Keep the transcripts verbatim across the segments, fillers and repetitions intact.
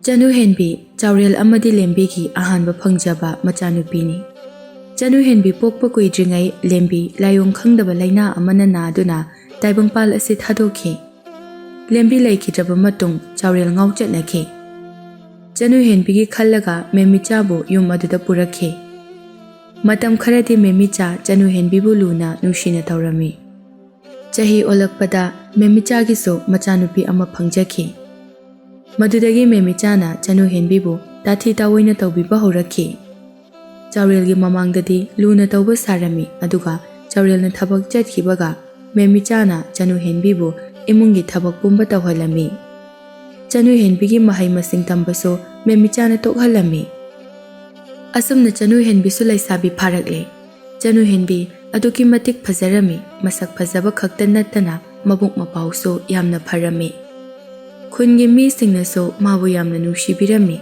ꯆꯅꯨ ꯍꯦꯟꯕꯤ, ꯆꯥꯎꯔꯦꯜ ꯑꯃꯗꯤ ꯂꯦꯝꯕꯤꯒꯤ ꯑꯍꯥꯟꯕ ꯐꯪꯖꯕ ꯃꯆꯥꯅꯨꯄꯤꯅꯤ꯫ ꯆꯅꯨ ꯍꯦꯟꯕꯤ ꯄꯣꯛꯄ ꯀꯨꯏꯗ꯭ꯔꯤꯉꯩ ꯂꯦꯝꯕꯤ ꯂꯥꯏꯑꯣꯡ ꯈꯪꯗꯕ ꯂꯥꯏꯅꯥ ꯑꯃꯅ ꯅꯥꯗꯨꯅ ꯇꯥꯏꯕꯪꯄꯥꯜ ꯑꯁꯤ ꯊꯥꯗꯣꯛꯈꯤ꯫ ꯂꯦꯝꯕꯤ ꯂꯩꯈꯤꯗ꯭ꯔꯕ ꯃꯇꯨꯡ ꯆꯥꯎꯔꯦꯜ ꯉꯥꯎꯆꯠꯅꯈꯤ꯫ ꯆꯅꯨ ꯍꯦꯟꯕꯤꯒꯤ ꯈꯜꯂꯒ ꯃꯦꯝꯃꯤꯆꯥꯕꯨ ꯌꯨꯝ ꯑꯗꯨꯗ ꯄꯨꯔꯛꯈꯤ꯫ ꯃꯇꯝ ꯈꯔꯗꯤ ꯃꯦꯝꯃꯤꯆꯥ ꯆꯅꯨ ꯍꯦꯟꯕꯤꯕꯨ ꯂꯨꯅ ꯅꯨꯡꯁꯤꯅ ꯇꯧꯔꯝꯃꯤ꯫ ꯆꯍꯤ ꯑꯣꯜꯂꯛꯄꯗ ꯃꯦꯝꯃꯤꯆꯥꯒꯤꯁꯨ ꯃꯆꯥꯅꯨꯄꯤ ꯑꯃ ꯐꯪꯖꯈꯤ꯫ ꯃꯗꯨꯗꯒꯤ ꯃꯦꯝꯃꯤꯆꯥꯅ ꯆꯅꯨ ꯍꯦꯟꯕꯤꯕꯨ ꯇꯥꯊꯤ ꯇꯥꯑꯣꯏꯅ ꯇꯧꯕꯤꯕ ꯍꯧꯔꯛꯈꯤ꯫ ꯆꯥꯎꯔꯦꯜꯒꯤ ꯃꯃꯥꯡꯗꯗꯤ ꯂꯨꯅ ꯇꯧꯕ ꯁꯥꯔꯝꯃꯤ, ꯑꯗꯨꯒ ꯆꯥꯎꯔꯦꯜꯅ ꯊꯕꯛ ꯆꯠꯈꯤꯕꯒ ꯃꯦꯝꯃꯤꯆꯥꯅ ꯆꯅꯨ ꯍꯦꯟꯕꯤꯕꯨ ꯏꯃꯨꯡꯒꯤ ꯊꯕꯛ ꯄꯨꯝꯕ ꯇꯧꯍꯜꯂꯝꯃꯤ꯫ ꯆꯅꯨ ꯍꯦꯟꯕꯤꯒꯤ ꯃꯍꯩ ꯃꯁꯤꯡ ꯇꯝꯕꯁꯨ ꯃꯦꯝꯃꯤꯆꯥꯅ ꯇꯣꯛꯍꯜꯂꯝꯃꯤ꯫ ꯑꯁꯨꯝꯅ ꯆꯅꯨ ꯍꯦꯟꯕꯤꯁꯨ ꯂꯩꯁꯥꯕꯤ ꯐꯥꯔꯛꯂꯦ꯫ ꯆꯅꯨ ꯍꯦꯟꯕꯤ ꯑꯗꯨꯛꯀꯤ ꯃꯇꯤꯛ ꯐꯖꯔꯝꯃꯤ, ꯃꯁꯛ ꯐꯖꯕ ꯈꯛꯇ ꯅꯠꯇꯅ ꯃꯕꯨꯛ ꯃꯄꯥꯎꯁꯨ ꯌꯥꯝꯅ ꯐꯔꯝꯃꯤ꯫ ꯈꯨꯟꯒꯤ ꯃꯤꯁꯤꯡꯅꯁꯨ ꯃꯥꯕꯨ ꯌꯥꯝꯅ ꯅꯨꯡꯁꯤꯕꯤꯔꯝꯃꯤ꯫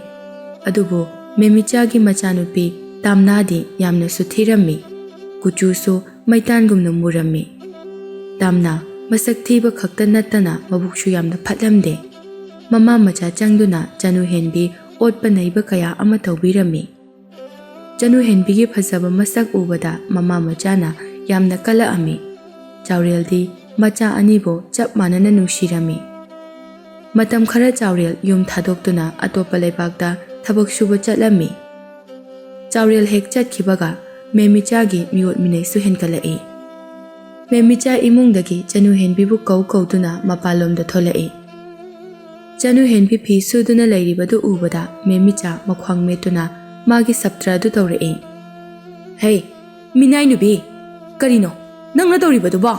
ꯑꯗꯨꯕꯨ ꯃꯦꯝꯃꯤꯆꯥꯒꯤ ꯃꯆꯥꯅꯨꯄꯤ ꯇꯥꯝꯅꯥꯗꯤ ꯌꯥꯝꯅꯁꯨ ꯊꯤꯔꯝꯃꯤ꯫ ꯀꯨꯆꯨꯁꯨ ꯃꯩꯇꯥꯟꯒꯨꯝꯅ ꯃꯨꯔꯝꯃꯤ꯫ ꯇꯥꯝꯅꯥ ꯃꯁꯛ ꯊꯤꯕ ꯈꯛꯇ ꯅꯠꯇꯅ ꯃꯕꯨꯛꯁꯨ ꯌꯥꯝꯅ ꯐꯠꯂꯝꯗꯦ꯫ ꯃꯃꯥ ꯃꯆꯥ ꯆꯪꯗꯨꯅ ꯆꯅꯨ ꯍꯦꯟꯕꯤ ꯑꯣꯠꯄ ꯅꯩꯕ ꯀꯌꯥ ꯑꯃ ꯇꯧꯕꯤꯔꯝꯃꯤ꯫ ꯆꯅꯨ ꯍꯦꯟꯕꯤꯒꯤ ꯐꯖꯕ ꯃꯁꯛ ꯎꯕꯗ ꯃꯃꯥ ꯃꯆꯥꯅ ꯌꯥꯝꯅ ꯀꯂꯛꯑꯝꯃꯤ꯫ ꯆꯥꯎꯔꯦꯜꯗꯤ ꯃꯆꯥ ꯑꯅꯤꯕꯨ ꯆꯞ ꯃꯥꯟꯅꯅ ꯅꯨꯡꯁꯤꯔꯝꯃꯤ꯫ ꯃꯇꯝ ꯈꯔ ꯆꯥꯎꯔꯦꯜ ꯌꯨꯝ ꯊꯥꯗꯣꯛꯇꯨꯅ ꯑꯇꯣꯞꯄ ꯂꯩꯕꯥꯛꯇ ꯊꯕꯛ ꯁꯨꯕ ꯆꯠꯂꯝꯃꯤ꯫ ꯆꯥꯎꯔꯦꯜ ꯍꯦꯛ ꯆꯠꯈꯤꯕꯒ ꯃꯦꯝꯃꯤꯆꯥꯒꯤ ꯃꯤꯑꯣꯠ ꯃꯤꯅꯩꯁꯨ ꯍꯦꯟꯒꯠꯂꯛꯏ꯫ ꯃꯦꯝꯃꯤꯆꯥ ꯏꯃꯨꯡꯗꯒꯤ ꯆꯅꯨ ꯍꯦꯟꯕꯤꯕꯨ ꯀꯧ ꯀꯧꯗꯨꯅ ꯃꯄꯥꯟꯂꯣꯝꯗ ꯊꯣꯛꯂꯛꯏ꯫ ꯆꯅꯨ ꯍꯦꯟꯕꯤ ꯐꯤ ꯁꯨꯗꯨꯅ ꯂꯩꯔꯤꯕꯗꯨ ꯎꯕꯗ ꯃꯦꯝꯃꯤꯆꯥ ꯃꯈ꯭ꯋꯥꯡ ꯃꯦꯠꯇꯨꯅ ꯃꯥꯒꯤ ꯁꯞꯇ꯭ꯔ ꯑꯗꯨ ꯇꯧꯔꯛꯏ꯫ "ꯍꯦ, ꯃꯤꯅꯥꯏ ꯅꯨꯕꯤ, ꯀꯔꯤꯅꯣ ꯅꯪꯅ ꯇꯧꯔꯤꯕꯗꯨꯕꯣ?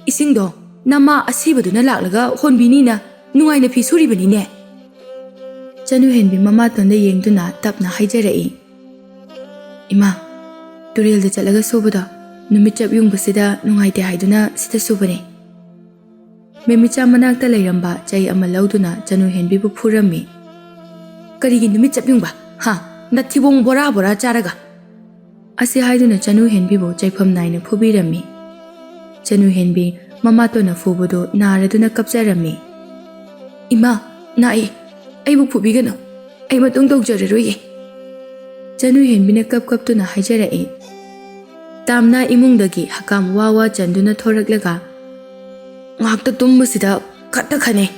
ꯏꯁꯤꯡꯗꯣ ꯅꯃꯥ ꯑꯁꯤꯕꯗꯨꯅ ꯂꯥꯛꯂꯒ ꯍꯣꯟꯕꯤꯅꯤꯅ ꯅꯨꯡꯉꯥꯏꯅ ꯐꯤ ꯁꯨꯔꯤꯕꯅꯤꯅꯦ꯫" ꯆꯅꯨ ꯍꯦꯟꯕꯤ ꯃꯃꯥꯇꯣꯟꯗ ꯌꯦꯡꯗꯨꯅ ꯇꯞꯅ ꯍꯥꯏꯖꯔꯛꯏ꯫ "ꯏꯃꯥ, ꯇꯨꯔꯦꯜꯗ ꯆꯠꯂꯒ ꯁꯨꯕꯗꯣ ꯅꯨꯃꯤꯠ ꯆꯞ ꯌꯨꯡꯕꯁꯤꯗ ꯅꯨꯡꯉꯥꯏꯇꯦ ꯍꯥꯏꯗꯨꯅ ꯁꯤꯗ ꯁꯨꯕꯅꯦ꯫" ꯃꯦꯃꯤꯆꯥ ꯃꯅꯥꯛꯇ ꯂꯩꯔꯝꯕ ꯆꯩ ꯑꯃ ꯂꯧꯗꯨꯅ ꯆꯅꯨ ꯍꯦꯟꯕꯤꯕꯨ ꯐꯨꯔꯝꯃꯤ꯫ "ꯀꯔꯤꯒꯤ ꯅꯨꯃꯤꯠ ꯆꯞ ꯌꯨꯡꯕ? ꯍꯥ? ꯅꯊꯤꯕꯣꯡ ꯕꯣꯔꯥ ꯕꯣꯔꯥ ꯆꯥꯔꯒ?" ꯑꯁꯤ ꯍꯥꯏꯗꯨꯅ ꯆꯅꯨ ꯍꯦꯟꯕꯤꯕꯨ ꯆꯩꯐꯝ ꯅꯥꯏꯅ ꯐꯨꯕꯤꯔꯝꯃꯤ꯫ ꯆꯅꯨ ꯍꯦꯟꯕꯤ ꯃꯃꯥꯇꯣꯟꯅ ꯐꯨꯕꯗꯨ ꯅꯥꯔꯗꯨꯅ ꯀꯞꯆꯔꯝꯃꯤ꯫ "ꯏꯃꯥ, ꯅꯥꯏ꯫ ꯑꯩꯕꯨ ꯐꯨꯕꯤꯒꯅꯨ, ꯑꯩ ꯃꯇꯨꯡ ꯇꯧꯖꯔꯔꯣꯏꯌꯦ꯫ ꯆꯅꯨ ꯍꯦꯟꯕꯤꯅ ꯀꯞ ꯀꯞꯇꯨꯅ ꯍꯥꯏꯖꯔꯛꯏ꯫ ꯇꯥꯝꯅ ꯏꯃꯨꯡꯗꯒꯤ ꯍꯀꯥꯝ ꯋꯥ ꯋꯥ ꯆꯟꯗꯨꯅ ꯊꯣꯔꯛꯂꯒ, "ꯉꯥꯛꯇ ꯇꯨꯝꯕꯁꯤꯗ ꯈꯠꯇ ꯈꯠꯅꯩ꯫"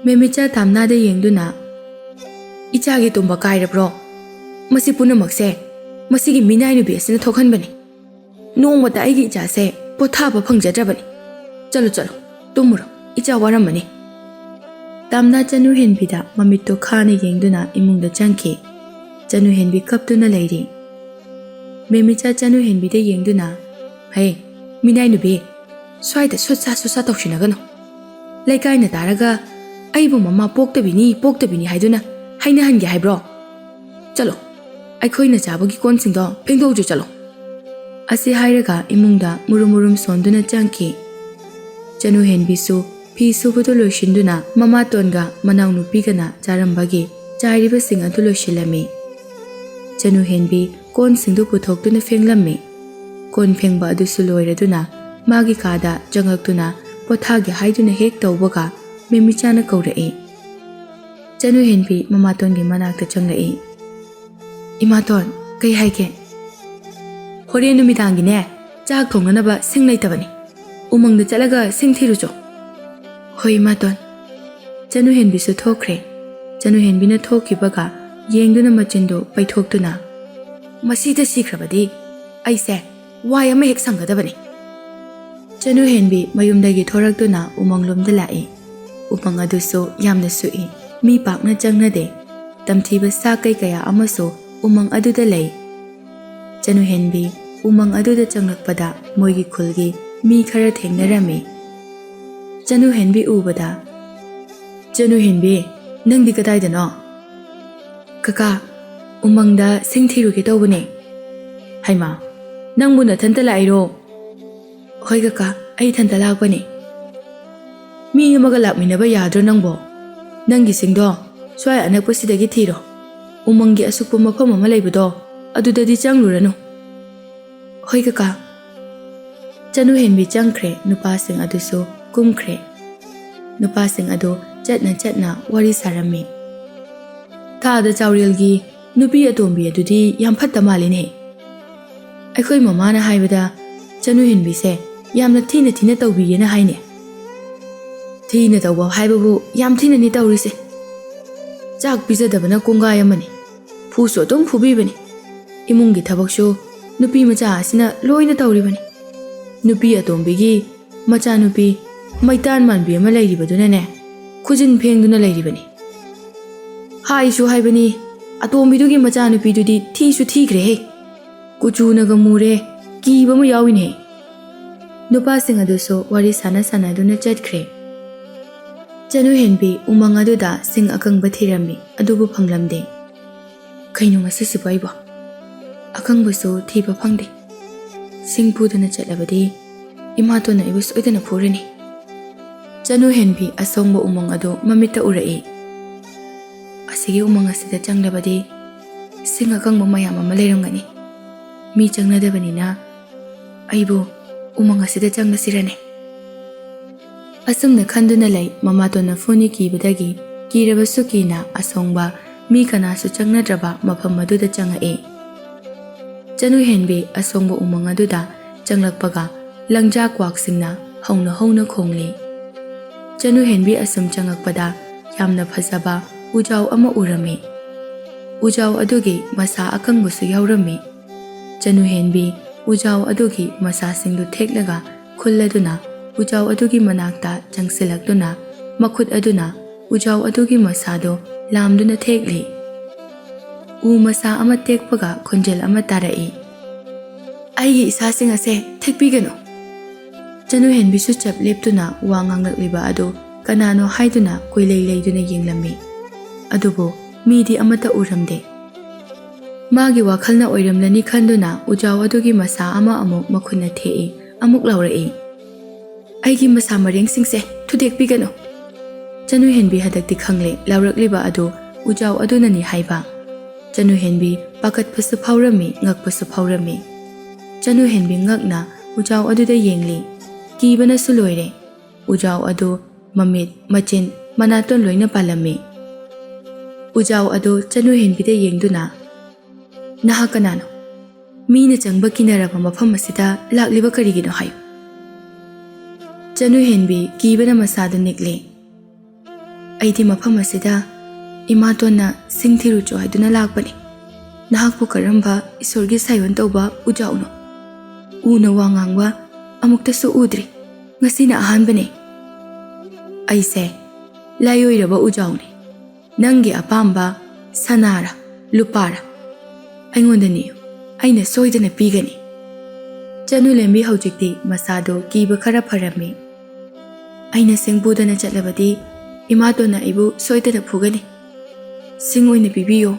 ꯃꯦꯃꯤꯆꯥ ꯇꯥꯝꯅꯥꯗ ꯌꯦꯡꯗꯨꯅ, "ꯏꯆꯥꯒꯤ ꯇꯨꯝꯕ ꯀꯥꯏꯔꯕ꯭ꯔꯣ? ꯃꯁꯤ ꯄꯨꯝꯅꯃꯛꯁꯦ ꯃꯁꯤꯒꯤ ꯃꯤꯅꯥꯏ ꯅꯨꯄꯤ ꯑꯁꯤꯅ ꯊꯣꯛꯍꯟꯕꯅꯤ꯫ ꯅꯣꯡꯃꯇ ꯑꯩꯒꯤ ꯏꯆꯥꯁꯦ ꯄꯣꯊꯥꯕ ꯐꯪꯖꯗ꯭ꯔꯕꯅꯤ꯫ ꯆꯠꯂꯣ, ꯆꯠꯂꯣ, ꯇꯨꯝꯃꯨꯔꯣ, ꯏꯆꯥ ꯋꯥꯔꯝꯃꯅꯤ꯫" ꯇꯥꯝꯅꯥ ꯆꯅꯨ ꯍꯦꯟꯕꯤꯗ ꯃꯃꯤꯠꯇꯣ ꯈꯥꯅ ꯌꯦꯡꯗꯨꯅ ꯏꯃꯨꯡꯗ ꯆꯪꯈꯤ꯫ ꯆꯅꯨ ꯍꯦꯟꯕꯤ ꯀꯞꯇꯨꯅ ꯂꯩꯔꯤ꯫ ꯃꯦꯃꯤꯆꯥ ꯆꯅꯨ ꯍꯦꯟꯕꯤꯗ ꯌꯦꯡꯗꯨꯅ, "ꯍꯦ, ꯃꯤꯅꯥꯏ ꯅꯨꯄꯤ, ꯁ꯭ꯋꯥꯏꯗ ꯁꯨꯠꯁꯥ ꯁꯨꯠꯁꯥ ꯇꯧꯁꯤꯟꯅꯒꯅꯨ꯫ ꯂꯩꯀꯥꯏꯅ ꯇꯥꯔꯒ ꯑꯩꯕꯨ ꯃꯃꯥ ꯄꯣꯛꯇꯕꯤꯅꯤ, ꯄꯣꯛꯇꯕꯤꯅꯤ ꯍꯥꯏꯗꯨꯅ ꯍꯥꯏꯅꯍꯟꯒꯦ ꯍꯥꯏꯕ꯭ꯔꯣ? ꯆꯠꯂꯣ, ꯑꯩꯈꯣꯏꯅ ꯆꯥꯕꯒꯤ ꯀꯣꯟꯁꯤꯡꯗꯣ ꯐꯦꯡꯗꯣꯛꯎꯆꯣ ꯆꯠꯂꯣ꯫" ꯑꯁꯤ ꯍꯥꯏꯔꯒ ꯏꯃꯨꯡꯗ ꯃꯨꯔꯨꯝ ꯃꯨꯔꯨꯝ ꯁꯣꯟꯗꯨꯅ ꯆꯪꯈꯤ꯫ ꯆꯅꯨ ꯍꯦꯟꯕꯤꯁꯨ ꯐꯤ ꯁꯨꯕꯗꯨ ꯂꯣꯏꯁꯤꯟꯗꯨꯅ ꯃꯃꯥꯇꯣꯟꯒ ꯃꯅꯥꯎꯅꯨꯄꯤꯒꯅ ꯆꯥꯔꯝꯕꯒꯤ ꯆꯥꯏꯔꯤꯕꯁꯤꯡ ꯑꯗꯨ ꯂꯣꯏꯁꯤꯜꯂꯝꯃꯤ꯫ ꯆꯅꯨ ꯍꯦꯟꯕꯤ ꯀꯣꯟꯁꯤꯡꯗꯨ ꯄꯨꯊꯣꯛꯇꯨꯅ ꯐꯦꯡꯂꯝꯃꯤ꯫ ꯀꯣꯟ ꯐꯦꯡꯕ ꯑꯗꯨꯁꯨ ꯂꯣꯏꯔꯗꯨꯅ ꯃꯥꯒꯤ ꯀꯥꯗ ꯆꯪꯉꯛꯇꯨꯅ ꯄꯣꯊꯥꯒꯦ ꯍꯥꯏꯗꯨꯅ ꯍꯦꯛ ꯇꯧꯕꯒ ꯃꯦꯃꯤꯆꯥꯅ ꯀꯧꯔꯛꯏ꯫ ꯆꯅꯨ ꯍꯦꯟꯕꯤ ꯃꯃꯥꯇꯣꯟꯒꯤ ꯃꯅꯥꯛꯇ ꯆꯪꯂꯛꯏ꯫ "ꯏꯃꯥꯇꯣꯟ, ꯀꯩ ꯍꯥꯏꯒꯦ?" "ꯍꯣꯔꯦꯟ ꯅꯨꯃꯤꯗꯥꯡꯒꯤꯅꯦ, ꯆꯥꯛ ꯊꯣꯡꯅꯅꯕ ꯁꯤꯡ ꯂꯩꯇꯕꯅꯤ꯫ ꯎꯃꯪꯗ ꯆꯠꯂꯒ ꯁꯤꯡ ꯊꯤꯔꯨꯆꯣ꯫" "ꯍꯣꯏ, ꯏꯃꯥꯇꯣꯟ꯫" ꯆꯅꯨ ꯍꯦꯟꯕꯤꯁꯨ ꯊꯣꯛꯈ꯭ꯔꯦ꯫ ꯆꯅꯨ ꯍꯦꯟꯕꯤꯅ ꯊꯣꯛꯈꯤꯕꯒ ꯌꯦꯡꯗꯨꯅ ꯃꯆꯤꯟꯗꯨ ꯄꯩꯊꯣꯛꯇꯨꯅ, "ꯃꯁꯤꯗ ꯁꯤꯈ꯭ꯔꯕꯗꯤ ꯑꯩꯁꯦ ꯋꯥꯏ ꯑꯃ ꯍꯦꯛ ꯁꯪꯒꯗꯕꯅꯤ꯫" ꯆꯅꯨ ꯍꯦꯟꯕꯤ ꯃꯌꯨꯝꯗꯒꯤ ꯊꯣꯔꯛꯇꯨꯅ ꯎꯃꯪꯂꯣꯝꯗ ꯂꯥꯛꯏ꯫ ꯎꯃꯪ ꯑꯗꯨꯁꯨ ꯌꯥꯝꯅ ꯁꯨꯛꯏ꯫ ꯃꯤ ꯄꯥꯛꯅ ꯆꯪꯅꯗꯦ꯫ ꯇꯝꯊꯤꯕ ꯁꯥ ꯀꯩ ꯀꯌꯥ ꯑꯃꯁꯨ ꯎꯃꯪ ꯑꯗꯨꯗ ꯂꯩ꯫ ꯆꯅꯨ ꯍꯦꯟꯕꯤ ꯎꯃꯪ ꯑꯗꯨꯗ ꯆꯪꯂꯛꯄꯗ ꯃꯣꯏꯒꯤ ꯈꯨꯜꯒꯤ ꯃꯤ ꯈꯔ ꯊꯦꯡꯅꯔꯝꯃꯤ꯫ ꯆꯅꯨ ꯍꯦꯟꯕꯤ ꯎꯕꯗ, "ꯆꯅꯨ ꯍꯦꯟꯕꯤ, ꯅꯪꯗꯤ ꯀꯗꯥꯏꯗꯅꯣ?" "ꯀꯀꯥ, ꯎꯃꯪꯗ ꯁꯤꯡ ꯊꯤꯔꯨꯒꯦ ꯇꯧꯕꯅꯦ꯫" "ꯍꯩꯃꯥ, ꯅꯪꯕꯨ ꯅꯊꯟꯇ ꯂꯥꯛꯏꯔꯣ?" "ꯍꯣꯏ ꯀꯀꯥ, ꯑꯩ ꯏꯊꯟꯇ ꯂꯥꯛꯄꯅꯦ꯫" "ꯃꯤ ꯑꯃꯒ ꯂꯥꯛꯃꯤꯟꯅꯕ ꯌꯥꯗ꯭ꯔꯣ ꯅꯪꯕꯣ? ꯅꯪꯒꯤ ꯁꯤꯡꯗꯣ ꯁ꯭ꯋꯥꯏ ꯑꯅꯛꯄꯁꯤꯗꯒꯤ ꯊꯤꯔꯣ꯫ ꯎꯃꯪꯒꯤ ꯑꯁꯨꯛꯄ ꯃꯐꯝ ꯑꯃ ꯂꯩꯕꯗꯣ, ꯑꯗꯨꯗꯗꯤ ꯆꯪꯂꯨꯔꯅꯨ꯫" "ꯍꯣꯏ ꯀꯀꯥ꯫" ꯆꯅꯨ ꯍꯦꯟꯕꯤ ꯆꯪꯈ꯭ꯔꯦ꯫ ꯅꯨꯄꯥꯁꯤꯡ ꯑꯗꯨꯁꯨ ꯀꯨꯝꯈ꯭ꯔꯦ꯫ ꯅꯨꯄꯥꯁꯤꯡ ꯑꯗꯨ ꯆꯠꯅ ꯆꯠꯅ ꯋꯥꯔꯤ ꯁꯥꯔꯝꯃꯤ꯫ "ꯊꯥꯗ ꯆꯥꯎꯔꯦꯜꯒꯤ ꯅꯨꯄꯤ ꯑꯇꯣꯝꯕꯤ ꯑꯗꯨꯗꯤ ꯌꯥꯝ ꯐꯠꯇ ꯃꯥꯜꯂꯤꯅꯦ꯫ ꯑꯩꯈꯣꯏ ꯃꯃꯥꯅ ꯍꯥꯏꯕꯗ ꯆꯅꯨ ꯍꯦꯟꯕꯤꯁꯦ ꯌꯥꯝꯅ ꯊꯤꯅ ꯊꯤꯅ ꯇꯧꯕꯤꯌꯦꯅ ꯍꯥꯏꯅꯦ꯫ ꯊꯤꯅ ꯇꯧꯕ ꯍꯥꯏꯕꯕꯨ ꯌꯥꯝ ꯊꯤꯅꯅꯤ ꯇꯧꯔꯤꯁꯦ꯫ ꯆꯥꯛ ꯄꯤꯖꯗꯕꯅ ꯀꯣꯡꯒꯥꯏ ꯑꯃꯅꯤ꯫ ꯐꯨꯁꯨ ꯑꯗꯨꯝ ꯐꯨꯕꯤꯕꯅꯤ꯫ ꯏꯃꯨꯡꯒꯤ ꯊꯕꯛꯁꯨ ꯅꯨꯄꯤ ꯃꯆꯥ ꯑꯁꯤꯅ ꯂꯣꯏꯅ ꯇꯧꯔꯤꯕꯅꯤ꯫ ꯅꯨꯄꯤ ꯑꯇꯣꯝꯕꯤꯒꯤ ꯃꯆꯥꯅꯨꯄꯤ ꯃꯩꯇꯥꯟ ꯃꯥꯟꯕꯤ ꯑꯃ ꯂꯩꯔꯤꯕꯗꯨꯅꯅꯦ, ꯈꯨꯖꯤꯟ ꯐꯦꯡꯗꯨꯅ ꯂꯩꯔꯤꯕꯅꯤ꯫ ꯍꯥꯏꯁꯨ ꯍꯥꯏꯕꯅꯤ, ꯑꯇꯣꯝꯕꯤꯗꯨꯒꯤ ꯃꯆꯥꯅꯨꯄꯤꯗꯨꯗꯤ ꯊꯤꯁꯨ ꯊꯤꯈ꯭ꯔꯦꯍꯦ꯫ ꯀꯨꯆꯨꯅꯒ ꯃꯨꯔꯦ, ꯀꯤꯕ ꯑꯃ ꯌꯥꯎꯏꯅꯦ꯫" ꯅꯨꯄꯥꯁꯤꯡ ꯑꯗꯨꯁꯨ ꯋꯥꯔꯤ ꯁꯥꯟꯅ ꯁꯥꯟꯅꯗꯨꯅ ꯆꯠꯈ꯭ꯔꯦ꯫ ꯆꯅꯨ ꯍꯦꯟꯕꯤ ꯎꯃꯪ ꯑꯗꯨꯗ ꯁꯤꯡ ꯑꯀꯪꯕ ꯊꯤꯔꯝꯃꯤ, ꯑꯗꯨꯕꯨ ꯐꯪꯂꯝꯗꯦ꯫ "ꯀꯩꯅꯣ ꯉꯁꯤꯁꯤꯕꯨ ꯑꯩꯕꯣ? ꯑꯀꯪꯕꯁꯨ ꯊꯤꯕ ꯐꯪꯗꯦ꯫ ꯁꯤꯡ ꯄꯨꯗꯨꯅ ꯆꯠꯂꯕꯗꯤ ꯏꯃꯥꯇꯣꯟꯅ ꯑꯩꯕꯨ ꯁꯣꯏꯗꯅ ꯐꯨꯔꯅꯤ꯫" ꯆꯅꯨ ꯍꯦꯟꯕꯤ ꯑꯁꯣꯡꯕ ꯎꯃꯪ ꯑꯗꯨ ꯃꯃꯤꯠꯇ ꯎꯔꯛꯏ꯫ "ꯑꯁꯤꯒꯤ ꯎꯃꯪ ꯑꯁꯤꯗ ꯆꯪꯂꯕꯗꯤ ꯁꯤꯡ ꯑꯀꯪꯕ ꯃꯌꯥꯝ ꯑꯃ ꯂꯩꯔꯝꯒꯅꯤ꯫ ꯃꯤ ꯆꯪꯅꯗꯕꯅꯤꯅ ꯑꯩꯕꯨ ꯎꯃꯪ ꯑꯁꯤꯗ ꯆꯪꯂꯁꯤꯔꯅꯦ?" ꯑꯁꯨꯝꯅ ꯈꯟꯗꯨꯅ ꯂꯩ꯫ ꯃꯃꯥꯇꯣꯟꯅ ꯐꯨꯅꯤ ꯀꯤꯕꯗꯒꯤ ꯀꯤꯔꯕꯁꯨ ꯀꯤꯅ ꯑꯁꯣꯡꯕ ꯃꯤ ꯀꯅꯥꯁꯨ ꯆꯪꯅꯗ꯭ꯔꯕ ꯃꯐꯝ ꯑꯗꯨꯗ ꯆꯪꯉꯛꯏ꯫ ꯆꯅꯨ ꯍꯦꯟꯕꯤ ꯑꯁꯣꯡꯕ ꯎꯃꯪ ꯑꯗꯨꯗ ꯆꯪꯂꯛꯄꯒ ꯂꯪꯖꯥ ꯀ꯭ꯋꯥꯛꯁꯤꯡꯅ ꯍꯧꯅ ꯍꯧꯅ ꯈꯣꯡꯂꯤ꯫ ꯆꯅꯨ ꯍꯦꯟꯕꯤ ꯑꯁꯨꯝ ꯆꯪꯉꯛꯄꯗ ꯌꯥꯝꯅ ꯐꯖꯕ ꯎꯖꯥꯎ ꯑꯃ ꯎꯔꯝꯃꯤ꯫ ꯎꯖꯥꯎ ꯑꯗꯨꯒꯤ ꯃꯁꯥ ꯑꯀꯪꯕꯁꯨ ꯌꯥꯎꯔꯝꯃꯤ꯫ ꯆꯅꯨ ꯍꯦꯟꯕꯤ ꯎꯖꯥꯎ ꯑꯗꯨꯒꯤ ꯃꯁꯥꯁꯤꯡꯗꯨ ꯊꯦꯛꯂꯒ ꯈꯨꯜꯂꯗꯨꯅ ꯎꯖꯥꯎ ꯑꯗꯨꯒꯤ ꯃꯅꯥꯛꯇ ꯆꯪꯁꯤꯜꯂꯛꯇꯨꯅ ꯃꯈꯨꯠ ꯑꯗꯨꯅ ꯎꯖꯥꯎ ꯑꯗꯨꯒꯤ ꯃꯁꯥꯗꯨ ꯂꯥꯝꯗꯨꯅ ꯊꯦꯛꯂꯤ꯫ ꯎ ꯃꯁꯥ ꯑꯃ ꯇꯦꯛꯄꯒ ꯈꯣꯟꯖꯦꯜ ꯑꯃ ꯇꯥꯔꯛꯏ, "ꯑꯩꯒꯤ ꯏꯁꯥꯁꯤꯡ ꯑꯁꯦ ꯊꯦꯛꯄꯤꯒꯅꯨ!" ꯆꯅꯨ ꯍꯦꯟꯕꯤꯁꯨ ꯆꯞ ꯂꯦꯞꯇꯨꯅ ꯋꯥ ꯉꯥꯡꯂꯛꯂꯤꯕ ꯑꯗꯨ ꯀꯅꯥꯅꯣ ꯍꯥꯏꯗꯨꯅ ꯀꯣꯏꯂꯩ ꯂꯩꯗꯨꯅ ꯌꯦꯡꯂꯝꯃꯤ꯫ ꯑꯗꯨꯕꯨ ꯃꯤꯗꯤ ꯑꯃꯠꯇ ꯎꯔꯝꯗꯦ꯫ ꯃꯥꯒꯤ ꯋꯥꯈꯜꯅ ꯑꯣꯏꯔꯝꯂꯅꯤ ꯈꯟꯗꯨꯅ ꯎꯖꯥꯎ ꯑꯗꯨꯒꯤ ꯃꯁꯥ ꯑꯃ ꯑꯃꯨꯛ ꯃꯈꯨꯠꯅ ꯊꯦꯛꯏ, ꯑꯃꯨꯛ ꯂꯥꯎꯔꯛꯏ, "ꯑꯩꯒꯤ ꯃꯁꯥ ꯃꯔꯦꯡꯁꯤꯡꯁꯦ ꯊꯨꯗꯦꯛꯄꯤꯒꯅꯨ!" ꯆꯅꯨ ꯍꯦꯟꯕꯤ ꯍꯟꯗꯛꯇꯤ ꯈꯪꯂꯦ ꯂꯥꯎꯔꯛꯂꯤꯕ ꯑꯗꯨ ꯎꯖꯥꯎ ꯑꯗꯨꯅꯅꯤ ꯍꯥꯏꯕ꯫ ꯆꯅꯨ ꯍꯦꯟꯕꯤ ꯄꯥꯈꯠꯄꯁꯨ ꯐꯥꯎꯔꯝꯃꯤ, ꯉꯛꯄꯁꯨ ꯐꯥꯎꯔꯝꯃꯤ꯫ ꯆꯅꯨ ꯍꯦꯟꯕꯤ ꯉꯛꯅ ꯎꯖꯥꯎ ꯑꯗꯨꯗ ꯌꯦꯡꯂꯤ꯫ ꯀꯤꯕꯅꯁꯨ ꯂꯣꯏꯔꯦ꯫ ꯎꯖꯥꯎ ꯑꯗꯨ ꯃꯃꯤꯠ, ꯃꯆꯤꯟ, ꯃꯅꯥꯇꯣꯟ ꯂꯣꯏꯅ ꯄꯥꯜꯂꯝꯃꯤ꯫ ꯎꯖꯥꯎ ꯑꯗꯨ ꯆꯅꯨ ꯍꯦꯟꯕꯤꯗ ꯌꯦꯡꯗꯨꯅ, "ꯅꯍꯥꯛ ꯀꯅꯥꯅꯣ? ꯃꯤꯅ ꯆꯪꯕ ꯀꯤꯅꯔꯕ ꯃꯐꯝ ꯑꯁꯤꯗ ꯂꯥꯛꯂꯤꯕ ꯀꯔꯤꯒꯤꯅꯣ?" ꯍꯥꯏꯌꯨ꯫ ꯆꯅꯨ ꯍꯦꯟꯕꯤ ꯀꯤꯕꯅ ꯃꯁꯥꯗꯨ ꯅꯤꯛꯂꯤ꯫ "ꯑꯩꯗꯤ ꯃꯐꯝ ꯑꯁꯤꯗ ꯏꯃꯥꯇꯣꯟꯅ ꯁꯤꯡ ꯊꯤꯔꯨꯆꯣ ꯍꯥꯏꯗꯨꯅ ꯂꯥꯛꯄꯅꯤ꯫ ꯅꯍꯥꯛꯄꯨ ꯀꯔꯝꯕ ꯏꯁꯣꯔꯒꯤ ꯁꯥꯏꯑꯣꯟ ꯇꯧꯕ ꯎꯖꯥꯎꯅꯣ? ꯎꯅ ꯋꯥ ꯉꯥꯡꯕ ꯑꯃꯨꯛꯇꯁꯨ ꯎꯗ꯭ꯔꯤ꯫ ꯉꯁꯤꯅ ꯑꯍꯥꯟꯕꯅꯤ꯫ ꯑꯩꯁꯦ ꯂꯥꯏꯑꯣꯏꯔꯕ ꯎꯖꯥꯎꯅꯤ꯫ ꯅꯪꯒꯤ ꯑꯄꯥꯝꯕ ꯁꯅꯥꯔ ꯂꯨꯄꯥꯔ ꯑꯩꯉꯣꯟꯗ ꯅꯤꯌꯨ, ꯑꯩꯅ ꯁꯣꯏꯗꯅ ꯄꯤꯒꯅꯤ꯫" ꯆꯅꯨ ꯂꯦꯝꯕꯤ ꯍꯧꯖꯤꯛꯇꯤ ꯃꯁꯥꯗꯣ ꯀꯤꯕ ꯈꯔ ꯐꯔꯝꯃꯤ꯫ "ꯑꯩꯅ ꯁꯤꯡ ꯄꯨꯗꯅ ꯆꯠꯂꯕꯗꯤ ꯏꯃꯥꯇꯣꯟꯅ ꯑꯩꯕꯨ ꯁꯣꯏꯗꯅ ꯐꯨꯒꯅꯤ꯫ ꯁꯤꯡ ꯑꯣꯏꯅ ꯄꯤꯕꯤꯌꯣ꯫"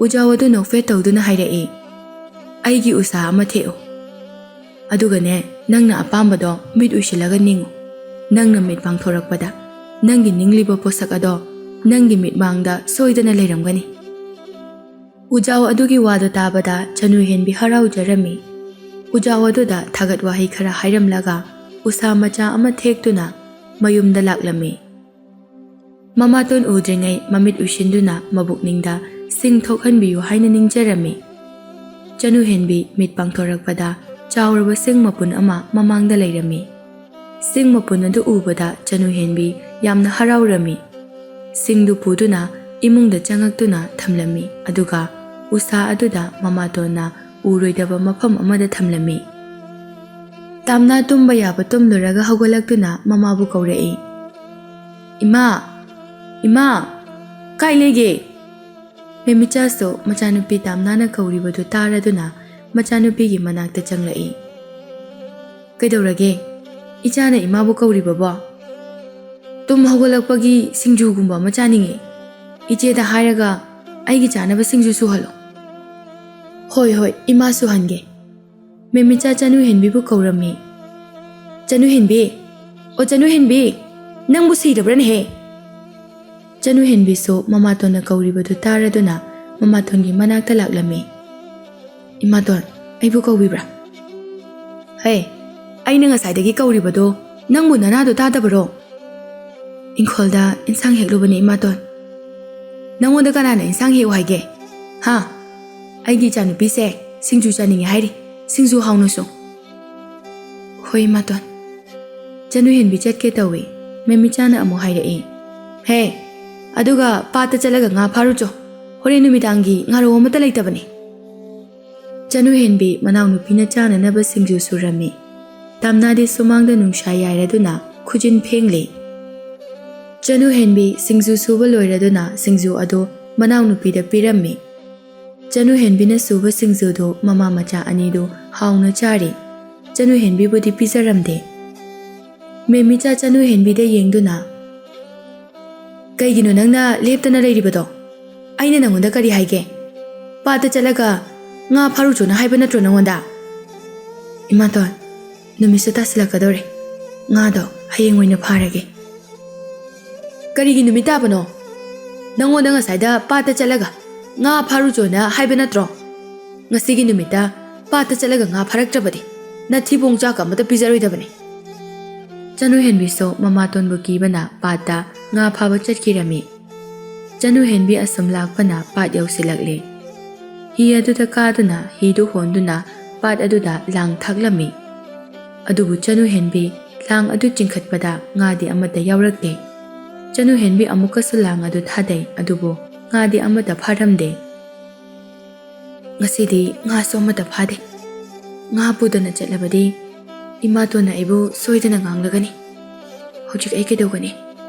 ꯎꯖꯥꯎ ꯑꯗꯨ ꯅꯣꯛꯐꯦꯠ ꯇꯧꯗꯨꯅ ꯍꯥꯏꯔꯛꯏ, "ꯑꯩꯒꯤ ꯎꯁꯥ ꯑꯃ ꯊꯦꯛꯎ꯫ ꯑꯗꯨꯒꯅꯦ, ꯅꯪꯅ ꯑꯄꯥꯝꯕꯗꯣ ꯃꯤꯠ ꯎꯏꯁꯤꯜꯂꯒ ꯅꯤꯡꯉꯨ꯫ ꯅꯪꯅ ꯃꯤꯠ ꯄꯥꯡꯊꯣꯔꯛꯄꯗ ꯅꯪꯒꯤ ꯅꯤꯡꯂꯤꯕ ꯄꯣꯠꯁꯛ ꯑꯗꯣ ꯅꯪꯒꯤ ꯃꯤꯠꯃꯥꯡꯗ ꯁꯣꯏꯗꯅ ꯂꯩꯔꯝꯒꯅꯤ꯫" ꯎꯖꯥꯎ ꯑꯗꯨꯒꯤ ꯋꯥꯗꯨ ꯇꯥꯕꯗ ꯆꯅꯨ ꯍꯦꯟꯕꯤ ꯍꯔꯥꯎꯖꯔꯝꯃꯤ꯫ ꯎꯖꯥꯎ ꯑꯗꯨꯗ ꯊꯥꯒꯠ ꯋꯥꯍꯩ ꯈꯔ ꯍꯥꯏꯔꯝꯂꯒ ꯎꯁꯥ ꯃꯆꯥ ꯑꯃ ꯊꯦꯛꯇꯨꯅ ꯃꯌꯨꯝꯗ ꯂꯥꯛꯂꯝꯃꯤ꯫ ꯃꯃꯥꯇꯣꯟ ꯎꯗ꯭ꯔꯤꯉꯩ ꯃꯃꯤꯠ ꯎꯏꯁꯤꯟꯗꯨꯅ ꯃꯕꯨꯛꯅꯤꯡꯗ ꯁꯤꯡ ꯊꯣꯛꯍꯟꯕꯤꯌꯨ ꯍꯥꯏꯅ ꯅꯤꯡꯖꯔꯝꯃꯤ꯫ ꯆꯅꯨ ꯍꯦꯟꯕꯤ ꯃꯤꯠ ꯄꯥꯡꯊꯣꯔꯛꯄꯗ ꯆꯥꯎꯔꯕ ꯁꯤꯡ ꯃꯄꯨꯟ ꯑꯃ ꯃꯃꯥꯡꯗ ꯂꯩꯔꯝꯃꯤ꯫ ꯁꯤꯡ ꯃꯄꯨꯟ ꯑꯗꯨ ꯎꯕꯗ ꯆꯅꯨ ꯍꯦꯟꯕꯤ ꯌꯥꯝꯅ ꯍꯔꯥꯎꯔꯝꯃꯤ꯫ ꯁꯤꯡꯗꯨ ꯄꯨꯗꯨꯅ ꯏꯃꯨꯡꯗ ꯆꯪꯉꯛꯇꯨꯅ ꯊꯝꯂꯝꯃꯤ, ꯑꯗꯨꯒ ꯎꯁꯥ ꯑꯗꯨꯗ ꯃꯃꯥꯇꯣꯟꯅ ꯎꯔꯣꯏꯗꯕ ꯃꯐꯝ ꯑꯃꯗ ꯊꯝꯂꯝꯃꯤ꯫ ꯇꯥꯝꯅꯥ ꯇꯨꯝꯕ ꯌꯥꯕ ꯇꯨꯝꯂꯨꯔꯒ ꯍꯧꯒꯠꯂꯛꯇꯨꯅ ꯃꯃꯥꯕꯨ ꯀꯧꯔꯛꯏ, "ꯏꯃꯥ! ꯏꯃꯥ! ꯀꯥꯏ ꯂꯩꯒꯦ?" ꯃꯦꯃꯤꯆꯥꯁꯨ ꯃꯆꯥꯅꯨꯄꯤ ꯇꯥꯝꯅꯥꯅ ꯀꯧꯔꯤꯕꯗꯨ ꯇꯥꯔꯗꯨꯅ ꯃꯆꯥꯅꯨꯄꯤꯒꯤ ꯃꯅꯥꯛꯇ ꯆꯪꯂꯛꯏ꯫ "ꯀꯩꯗꯧꯔꯒꯦ? ꯏꯆꯥꯅ ꯏꯃꯥꯕꯨ ꯀꯧꯔꯤꯕꯕꯣ?" "ꯇꯨꯝ ꯍꯧꯒꯠꯂꯛꯄꯒꯤ ꯁꯤꯡꯖꯨꯒꯨꯝꯕ ꯑꯃ ꯆꯥꯅꯤꯡꯉꯤ꯫ ꯏꯆꯦꯗ ꯍꯥꯏꯔꯒ ꯑꯩꯒꯤ ꯆꯥꯅꯕ ꯁꯤꯡꯖꯨ ꯁꯨꯍꯜꯂꯣ꯫" "ꯍꯣꯏ, ꯍꯣꯏ, ꯏꯃꯥ ꯁꯨꯍꯟꯒꯦ꯫" ꯃꯦꯃꯤꯆꯥ ꯆꯅꯨ ꯍꯦꯟꯕꯤꯕꯨ ꯀꯧꯔꯝꯃꯤ꯫ "ꯆꯅꯨ ꯍꯦꯟꯕꯤ! ꯑꯣ ꯆꯅꯨ ꯍꯦꯟꯕꯤ! ꯅꯪꯕꯨ ꯁꯤꯔꯕ꯭ꯔꯅꯦꯍꯦ?" ꯆꯅꯨ ꯍꯦꯟꯕꯤꯁꯨ ꯃꯃꯥꯇꯣꯟꯅ ꯀꯧꯔꯤꯕꯗꯨ ꯇꯥꯔꯗꯨꯅ ꯃꯃꯥꯇꯣꯟꯒꯤ ꯃꯅꯥꯛꯇ ꯂꯥꯛꯂꯝꯃꯤ꯫ "ꯏꯃꯥꯇꯣꯟ, ꯑꯩꯕꯨ ꯀꯧꯕꯤꯕ꯭ꯔꯥ?" "ꯍꯦ, ꯑꯩꯅ ꯉꯁꯥꯏꯗꯒꯤ ꯀꯧꯔꯤꯕꯗꯣ ꯅꯪꯕꯨ ꯅꯅꯥꯗꯣ ꯇꯥꯗꯕꯔꯣ?" "ꯏꯪꯈꯣꯜꯗ ꯏꯟꯁꯥꯡ ꯍꯦꯛꯂꯨꯕꯅꯦ, ꯏꯃꯥꯇꯣꯟ꯫ ꯅꯪꯉꯣꯟꯗ ꯀꯅꯥꯅ ꯏꯟꯁꯥꯡ ꯍꯦꯛꯎ ꯍꯥꯏꯒꯦ? ꯍꯥ? ꯑꯩꯒꯤ ꯏꯆꯥꯅꯨꯄꯤꯁꯦ ꯁꯤꯡꯖꯨ ꯆꯥꯅꯤꯡꯉꯦ ꯍꯥꯏꯔꯤ꯫ ꯁꯤꯡꯖꯨ ꯍꯥꯎꯅꯁꯨ꯫" "ꯍꯣꯏ, ꯏꯃꯥꯇꯣꯟ꯫" ꯆꯅꯨ ꯍꯦꯟꯕꯤ ꯆꯠꯀꯦ ꯇꯧꯏ꯫ ꯃꯦꯃꯤꯆꯥꯅ ꯑꯃꯨꯛ ꯍꯥꯏꯔꯛꯏ, "ꯍꯦ, ꯑꯗꯨꯒ ꯄꯥꯠꯇ ꯆꯠꯂꯒ ꯉꯥ ꯐꯥꯔꯨꯆꯣ꯫ ꯍꯣꯔꯦꯟ ꯅꯨꯃꯤꯗꯥꯡꯒꯤ ꯉꯥꯔꯧ ꯑꯃꯠꯇ ꯂꯩꯇꯕꯅꯤ꯫" ꯆꯅꯨ ꯍꯦꯟꯕꯤ ꯃꯅꯥꯎꯅꯨꯄꯤꯅ ꯆꯥꯅꯅꯕ ꯁꯤꯡꯖꯨ ꯁꯨꯔꯝꯃꯤ꯫ ꯇꯝꯅꯥꯗꯤ ꯁꯨꯃꯥꯡꯗ ꯅꯨꯡꯁꯥ ꯌꯥꯏꯔꯗꯨꯅ ꯈꯨꯖꯤꯟ ꯐꯦꯡꯂꯤ꯫ ꯆꯅꯨ ꯍꯦꯟꯕꯤ ꯁꯤꯡꯖꯨ ꯁꯨꯕ ꯂꯣꯏꯔꯗꯨꯅ ꯁꯤꯡꯖꯨ ꯑꯗꯨ ꯃꯅꯥꯎꯅꯨꯄꯤꯗ ꯄꯤꯔꯝꯃꯤ꯫ ꯆꯅꯨ ꯍꯦꯟꯕꯤꯅ ꯁꯨꯕ ꯁꯤꯡꯖꯨꯗꯨ ꯃꯃꯥ ꯃꯆꯥ ꯑꯅꯤꯗꯨ ꯍꯥꯎꯅ ꯆꯥꯔꯤ꯫ ꯆꯅꯨ ꯍꯦꯟꯕꯤꯕꯨꯗꯤ ꯄꯤꯖꯔꯝꯗꯦ꯫ ꯃꯦꯃꯤꯆꯥ ꯆꯅꯨ ꯍꯦꯟꯕꯤꯗ ꯌꯦꯡꯗꯨꯅ, "ꯀꯩꯒꯤꯅꯣ ꯅꯪꯅ ꯂꯦꯞꯇꯅ ꯂꯩꯔꯤꯕꯗꯣ? ꯑꯩꯅ ꯅꯪꯉꯣꯟꯗ ꯀꯔꯤ ꯍꯥꯏꯒꯦ? ꯄꯥꯠꯇ ꯆꯠꯂꯒ ꯉꯥ ꯐꯥꯔꯨꯆꯣꯅ ꯍꯥꯏꯕ ꯅꯠꯇ꯭ꯔꯣ ꯅꯪꯉꯣꯟꯗ?" "ꯏꯃꯥꯇꯣꯟ, ꯅꯨꯃꯤꯠꯁꯨ ꯇꯥꯁꯤꯜꯂꯛꯀꯗꯧꯔꯦ꯫ ꯉꯥꯗꯣ ꯍꯌꯦꯡ ꯑꯣꯏꯅ ꯐꯥꯔꯒꯦ꯫" "ꯀꯔꯤꯒꯤ ꯅꯨꯃꯤꯠ ꯇꯥꯕꯅꯣ? ꯅꯪꯉꯣꯟꯗ ꯉꯁꯥꯏꯗ ꯄꯥꯠꯇ ꯆꯠꯂꯒ ꯉꯥ ꯐꯥꯔꯨꯆꯣꯅ ꯍꯥꯏꯕ ꯅꯠꯇ꯭ꯔꯣ? ꯉꯁꯤꯒꯤ ꯅꯨꯃꯤꯠꯇ ꯄꯥꯠꯇ ꯆꯠꯂꯒ ꯉꯥ ꯐꯥꯔꯛꯇ꯭ꯔꯕꯗꯤ ꯅꯊꯤꯕꯣꯡ ꯆꯥꯛꯀ ꯑꯃꯠꯇ ꯄꯤꯖꯔꯣꯏꯗꯕꯅꯤ꯫" ꯆꯅꯨ ꯍꯦꯟꯕꯤꯁꯨ ꯃꯃꯥꯇꯣꯟꯕꯨ ꯀꯤꯕꯅ ꯄꯥꯠꯇ ꯉꯥ ꯐꯥꯕ ꯆꯠꯈꯤꯔꯝꯃꯤ꯫ ꯆꯅꯨ ꯍꯦꯟꯕꯤ ꯑꯁꯨꯝ ꯂꯥꯛꯄꯅ ꯄꯥꯠ ꯌꯧꯁꯤꯜꯂꯛꯂꯦ꯫ ꯍꯤ ꯑꯗꯨꯗ ꯀꯥꯗꯨꯅ ꯍꯤꯗꯨ ꯍꯣꯟꯗꯨꯅ ꯄꯥꯠ ꯑꯗꯨꯗ ꯂꯥꯡ ꯊꯥꯛꯂꯝꯃꯤ꯫ ꯑꯗꯨꯕꯨ ꯆꯅꯨ ꯍꯦꯟꯕꯤ ꯂꯥꯡ ꯑꯗꯨ ꯆꯤꯡꯈꯠꯄꯗ ꯉꯥꯗꯤ ꯑꯃꯠꯇ ꯌꯥꯎꯔꯛꯇꯦ꯫ ꯆꯅꯨ ꯍꯦꯟꯕꯤ ꯑꯃꯨꯛꯀꯁꯨ ꯂꯥꯡ ꯑꯗꯨ ꯊꯥꯗꯩ, ꯑꯗꯨꯕꯨ ꯉꯥꯗꯤ ꯑꯃꯠꯇ ꯐꯥꯔꯝꯗꯦ꯫ "ꯉꯁꯤꯗꯤ ꯉꯥꯁꯨ ꯑꯃꯠꯇ ꯐꯥꯗꯦ꯫ ꯉꯥ ꯄꯨꯗꯅ ꯆꯠꯂꯕꯗꯤ ꯏꯃꯥꯇꯣꯟꯅ ꯑꯩꯕꯨ ꯁꯣꯏꯗꯅ ꯉꯥꯡꯂꯒꯅꯤ꯫ ꯍꯧꯖꯤꯛ ꯑꯩ ꯀꯩꯗꯧꯒꯅꯤ?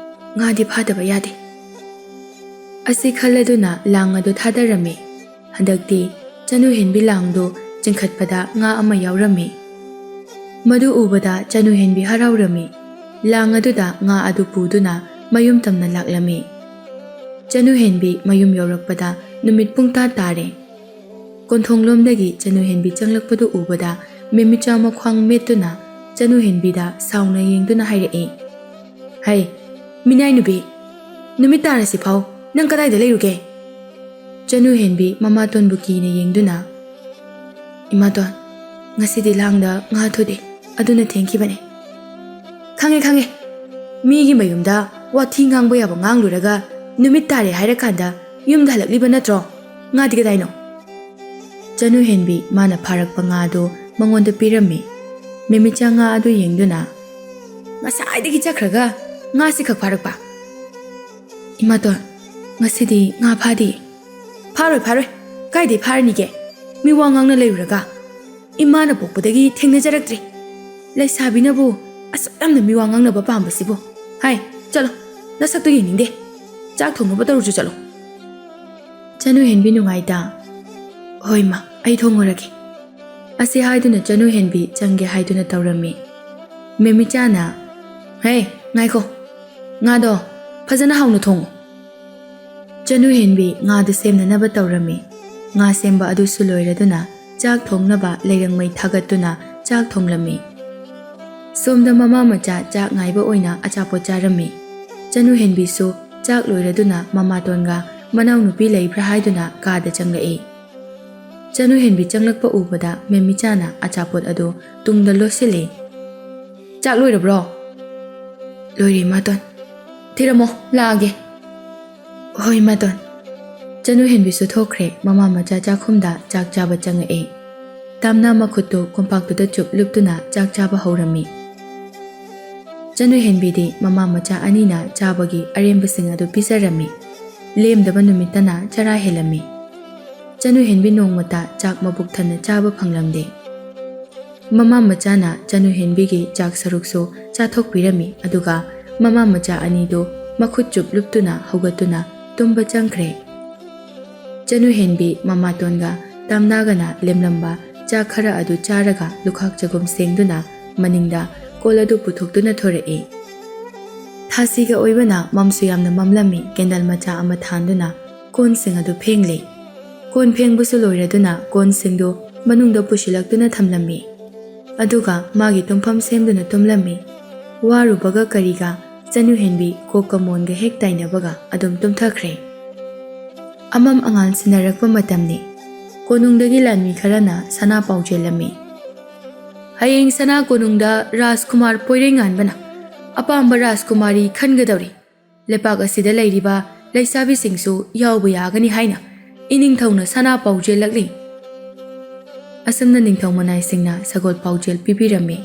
ꯉꯥꯗꯤ ꯐꯥꯗꯕ ꯌꯥꯗꯦ꯫" ꯑꯁꯤ ꯈꯜꯂꯗꯨꯅ ꯂꯥꯡ ꯑꯗꯨ ꯊꯥꯗꯔꯝꯃꯤ꯫ ꯍꯟꯗꯛꯇꯤ ꯆꯅꯨ ꯍꯦꯟꯕꯤ ꯂꯥꯡꯗꯨ ꯆꯤꯡꯈꯠꯄꯗ ꯉꯥ ꯑꯃ ꯌꯥꯎꯔꯝꯃꯤ꯫ ꯃꯗꯨ ꯎꯕꯗ ꯆꯅꯨ ꯍꯦꯟꯕꯤ ꯍꯔꯥꯎꯔꯝꯃꯤ꯫ ꯂꯥꯡ ꯑꯗꯨꯗ ꯉꯥ ꯑꯗꯨ ꯄꯨꯗꯨꯅ ꯃꯌꯨꯝ ꯇꯝꯅ ꯂꯥꯛꯂꯝꯃꯤ꯫ ꯆꯅꯨ ꯍꯦꯟꯕꯤ ꯃꯌꯨꯝ ꯌꯧꯔꯛꯄꯗ ꯅꯨꯃꯤꯠ ꯄꯨꯡꯇꯥ ꯇꯥꯔꯦ꯫ ꯀꯣꯟꯊꯣꯡꯂꯣꯝꯗꯒꯤ ꯆꯅꯨ ꯍꯦꯟꯕꯤ ꯆꯪꯂꯛꯄꯗꯨ ꯎꯕꯗ ꯃꯦꯃꯤꯆꯥ ꯃꯈ꯭ꯋꯥꯡ ꯃꯦꯠꯇꯨꯅ ꯆꯅꯨ ꯍꯦꯟꯕꯤꯗ ꯁꯥꯎꯅ ꯌꯦꯡꯗꯨꯅ ꯍꯥꯏꯔꯛꯏ, "ꯍꯩ, ꯃꯤꯅꯥꯏ ꯅꯨꯄꯤ, ꯅꯨꯃꯤꯠ ꯇꯥꯔꯁꯤ ꯐꯥꯎ ꯅꯪ ꯀꯗꯥꯏꯗ ꯂꯩꯔꯨꯒꯦ?" ꯆꯅꯨ ꯍꯦꯟꯕꯤ ꯃꯃꯥꯇꯣꯟꯕꯨ ꯀꯤꯅ ꯌꯦꯡꯗꯨꯅ, "ꯏꯃꯥꯇꯣꯟ, ꯉꯁꯤꯗꯤ ꯂꯥꯡꯗ ꯉꯥ ꯊꯨꯗꯦ, ꯑꯗꯨꯅ ꯊꯦꯡꯈꯤꯕꯅꯦ꯫" "ꯈꯪꯉꯦ, ꯈꯪꯉꯦ꯫ ꯃꯤꯒꯤ ꯃꯌꯨꯝꯗ ꯋꯥꯊꯤ ꯉꯥꯡꯕ ꯌꯥꯕ ꯉꯥꯡꯂꯨꯔꯒ ꯅꯨꯃꯤꯠ ꯇꯥꯔꯦ ꯍꯥꯏꯔꯀꯥꯟꯗ ꯌꯨꯝꯗ ꯍꯜꯂꯛꯂꯤꯕ ꯅꯠꯇ꯭ꯔꯣ? ꯉꯥꯗꯤ ꯀꯗꯥꯏꯅꯣ? ꯆꯅꯨ ꯍꯦꯟꯕꯤ ꯃꯥꯅ ꯐꯥꯔꯛꯄ ꯉꯥꯗꯨ ꯃꯉꯣꯟꯗ ꯄꯤꯔꯝꯃꯤ꯫ ꯃꯦꯃꯤꯆꯥ ꯉꯥ ꯑꯗꯨ ꯌꯦꯡꯗꯨꯅ, "ꯉꯁꯥꯏꯗꯒꯤ ꯆꯠꯈ꯭ꯔꯒ ꯉꯥꯁꯤ ꯈꯛ ꯐꯥꯔꯛꯄ? ꯏꯃꯥꯇꯣꯟ, ꯉꯁꯤꯗꯤ ꯉꯥ ꯐꯥꯗꯦ꯫" "ꯐꯥꯔꯣꯏ, ꯐꯥꯔꯣꯏ꯫ ꯀꯥꯏꯗꯩ ꯐꯥꯔꯅꯤꯒꯦ? ꯃꯤ ꯋꯥ ꯉꯥꯡꯅ ꯂꯩꯔꯨꯔꯒ? ꯏꯃꯥꯅ ꯄꯣꯛꯄꯗꯒꯤ ꯊꯦꯡꯅꯖꯔꯛꯇ꯭ꯔꯤ꯫ ꯂꯩꯁꯥꯕꯤꯅꯕꯨ ꯑꯁꯨꯛ ꯌꯥꯝꯅ ꯃꯤ ꯋꯥ ꯉꯥꯡꯅꯕ ꯄꯥꯝꯕꯁꯤꯕꯨ꯫ ꯍꯥꯏ, ꯆꯠꯂꯣ, ꯅꯁꯛꯇꯨ ꯌꯦꯡꯅꯤꯡꯗꯦ꯫ ꯆꯥꯛ ꯊꯣꯡꯅꯕ ꯇꯧꯔꯨꯆꯣ ꯆꯠꯂꯣ꯫" ꯆꯅꯨ ꯍꯦꯟꯕꯤ ꯅꯨꯡꯉꯥꯏꯇ, "ꯍꯣꯏ ꯃꯥ, ꯑꯩ ꯊꯣꯡꯉꯨꯔꯒꯦ꯫" ꯑꯁꯤ ꯍꯥꯏꯗꯨꯅ ꯆꯅꯨ ꯍꯦꯟꯕꯤ ꯆꯪꯒꯦ ꯍꯥꯏꯗꯨꯅ ꯇꯧꯔꯝꯃꯤ꯫ ꯃꯦꯃꯤꯆꯥꯅ, "ꯍꯦ, ꯉꯥꯏꯈꯣ, ꯉꯥꯗꯣ ꯐꯖꯅ ꯍꯥꯎꯅ ꯊꯣꯡꯉꯨ꯫" ꯆꯅꯨ ꯍꯦꯟꯕꯤ ꯉꯥꯗꯨ ꯁꯦꯝꯅꯅꯕ ꯇꯧꯔꯝꯃꯤ꯫ ꯉꯥ ꯁꯦꯝꯕ ꯑꯗꯨꯁꯨ ꯂꯣꯏꯔꯗꯨꯅ ꯆꯥꯛ ꯊꯣꯡꯅꯕ ꯂꯩꯔꯪ ꯃꯩ ꯊꯥꯒꯠꯇꯨꯅ ꯆꯥꯛ ꯊꯣꯡꯂꯝꯃꯤ꯫ ꯁꯣꯝꯗ ꯃꯃꯥ ꯃꯆꯥ ꯆꯥꯛ ꯉꯥꯏꯕ ꯑꯣꯏꯅ ꯑꯆꯥꯄꯣꯠ ꯆꯥꯔꯝꯃꯤ꯫ ꯆꯅꯨ ꯍꯦꯟꯕꯤꯁꯨ ꯆꯥꯛ ꯂꯣꯏꯔꯗꯨꯅ ꯃꯃꯥꯇꯣꯟꯒ ꯃꯅꯥꯎꯅꯨꯄꯤ ꯂꯩꯕ꯭ꯔꯥ ꯍꯥꯏꯗꯨꯅ ꯀꯥꯗ ꯆꯪꯂꯛꯏ꯫ ꯆꯅꯨ ꯍꯦꯟꯕꯤ ꯆꯪꯂꯛꯄ ꯎꯕꯗ ꯃꯦꯃꯤꯆꯥꯅ ꯑꯆꯥꯄꯣꯠ ꯑꯗꯨ ꯇꯨꯡꯗ ꯂꯣꯠꯁꯤꯜꯂꯤ꯫ "ꯆꯥꯛ ꯂꯣꯏꯔꯕ꯭ꯔꯣ?" "ꯂꯣꯏꯔꯦ, ꯏꯃꯥꯇꯣꯟ꯫ ꯊꯤꯔꯝꯃꯣ, ꯂꯥꯛꯑꯒꯦ꯫" "ꯍꯣꯏ, ꯏꯃꯥꯇꯣꯟ꯫" ꯆꯅꯨ ꯍꯦꯟꯕꯤꯁꯨ ꯊꯣꯛꯈ꯭ꯔꯦ꯫ ꯃꯃꯥ ꯃꯆꯥ ꯆꯥꯛꯈꯨꯝꯗ ꯆꯥꯛ ꯆꯥꯕ ꯆꯪꯉꯛꯑꯦ꯫ ꯇꯥꯝꯅꯥ ꯃꯈꯨꯠꯇꯨ ꯀꯣꯝꯄꯥꯛꯇꯨꯗ ꯆꯨꯞ ꯂꯨꯞꯇꯨꯅ ꯆꯥꯛ ꯆꯥꯕ ꯍꯧꯔꯝꯃꯤ꯫ ꯆꯅꯨ ꯍꯦꯟꯕꯤꯗꯤ ꯃꯃꯥ ꯃꯆꯥ ꯑꯅꯤꯅ ꯆꯥꯕꯒꯤ ꯑꯔꯦꯝꯕꯁꯤꯡ ꯑꯗꯨ ꯄꯤꯖꯔꯝꯃꯤ꯫ ꯂꯦꯝꯗꯕ ꯅꯨꯃꯤꯠꯇꯅ ꯆꯔꯥ ꯍꯦꯜꯂꯝꯃꯤ꯫ ꯆꯅꯨ ꯍꯦꯟꯕꯤ ꯅꯣꯡꯃꯇ ꯆꯥꯛ ꯃꯕꯨꯛ ꯊꯟꯅ ꯆꯥꯕ ꯐꯪꯂꯝꯗꯦ꯫ ꯃꯃꯥ ꯃꯆꯥꯅ ꯆꯅꯨ ꯍꯦꯟꯕꯤꯒꯤ ꯆꯥꯛ ꯁꯔꯨꯛꯁꯨ ꯆꯥꯊꯣꯛꯄꯤꯔꯝꯃꯤ, ꯑꯗꯨꯒ ꯃꯃꯥ ꯃꯆꯥ ꯑꯅꯤꯗꯨ ꯃꯈꯨꯠ ꯆꯨꯞ ꯂꯨꯞꯇꯨꯅ ꯍꯧꯒꯠꯇꯨꯅ ꯇꯨꯝꯕ ꯆꯪꯈ꯭ꯔꯦ꯫ ꯆꯅꯨ ꯍꯦꯟꯕꯤ ꯃꯃꯥꯇꯣꯟꯒ ꯇꯥꯝꯅꯥꯒꯅ ꯂꯦꯝꯂꯝꯕ ꯆꯥꯛ ꯈꯔ ꯑꯗꯨ ꯆꯥꯔꯒ ꯂꯨꯈꯥꯛ ꯆꯒꯨꯝ ꯁꯦꯡꯗꯨꯅ ꯃꯅꯤꯡꯗ ꯀꯣꯜ ꯑꯗꯨ ꯄꯨꯊꯣꯛꯇꯨꯅ ꯊꯣꯔꯛꯏ꯫ ꯊꯥꯁꯤꯒ ꯑꯣꯏꯕꯅ ꯃꯝꯁꯨ ꯌꯥꯝꯅ ꯃꯝꯂꯝꯃꯤ꯫ ꯀꯦꯟꯗꯜ ꯃꯆꯥ ꯑꯃ ꯊꯥꯟꯗꯨꯅ ꯀꯣꯟꯁꯤꯡ ꯑꯗꯨ ꯐꯦꯡꯂꯦ꯫ ꯀꯣꯟ ꯐꯦꯡꯕꯁꯨ ꯂꯣꯏꯔꯗꯨꯅ ꯀꯣꯟꯁꯤꯡꯗꯨ ꯃꯅꯨꯡꯗ ꯄꯨꯁꯤꯜꯂꯛꯇꯨꯅ ꯊꯝꯂꯝꯃꯤ꯫ ꯑꯗꯨꯒ ꯃꯥꯒꯤ ꯇꯨꯝꯐꯝ ꯁꯦꯝꯗꯨꯅ ꯇꯨꯝꯂꯝꯃꯤ꯫ ꯋꯥꯔꯨꯕꯒ ꯀꯔꯤꯒ ꯆꯅꯨ ꯍꯦꯟꯕꯤ ꯀꯣꯛꯀ ꯃꯣꯟꯒ ꯍꯦꯛ ꯇꯥꯏꯅꯕꯒ ꯑꯗꯨꯝ ꯇꯨꯝꯊꯈ꯭ꯔꯦ꯫ ꯑꯃꯝ ꯑꯉꯥꯟ ꯁꯤꯟꯅꯔꯛꯄ ꯃꯇꯝꯅꯤ꯫ ꯀꯣꯅꯨꯡꯗꯒꯤ ꯂꯥꯟꯃꯤ ꯈꯔꯅ ꯁꯅꯥ ꯄꯥꯎ ꯆꯦꯜꯂꯝꯃꯤ꯫ "ꯍꯌꯦꯡ ꯁꯅꯥ ꯀꯣꯅꯨꯡꯗ ꯔꯥꯖꯀꯨꯃꯥꯔ ꯄꯣꯏꯔꯩꯉꯥꯟꯕꯅ ꯑꯄꯥꯝꯕ ꯔꯥꯖꯀꯨꯃꯥꯔꯤ ꯈꯟꯒꯗꯧꯔꯤ꯫ ꯂꯩꯄꯥꯛ ꯑꯁꯤꯗ ꯂꯩꯔꯤꯕ ꯂꯩꯁꯥꯕꯤꯁꯤꯡꯁꯨ ꯌꯥꯎꯕ ꯌꯥꯒꯅꯤ ꯍꯥꯏꯅ ꯏꯅꯤꯡꯊꯧꯅ ꯁꯅꯥ ꯄꯥꯎꯖꯦꯜꯂꯛꯂꯤ꯫ ꯑꯁꯨꯝꯅ ꯅꯤꯡꯊꯧ ꯃꯅꯥꯏꯁꯤꯡꯅ ꯁꯒꯣꯜ ꯄꯥꯎꯖꯦꯜ ꯄꯤꯕꯤꯔꯝꯃꯤ꯫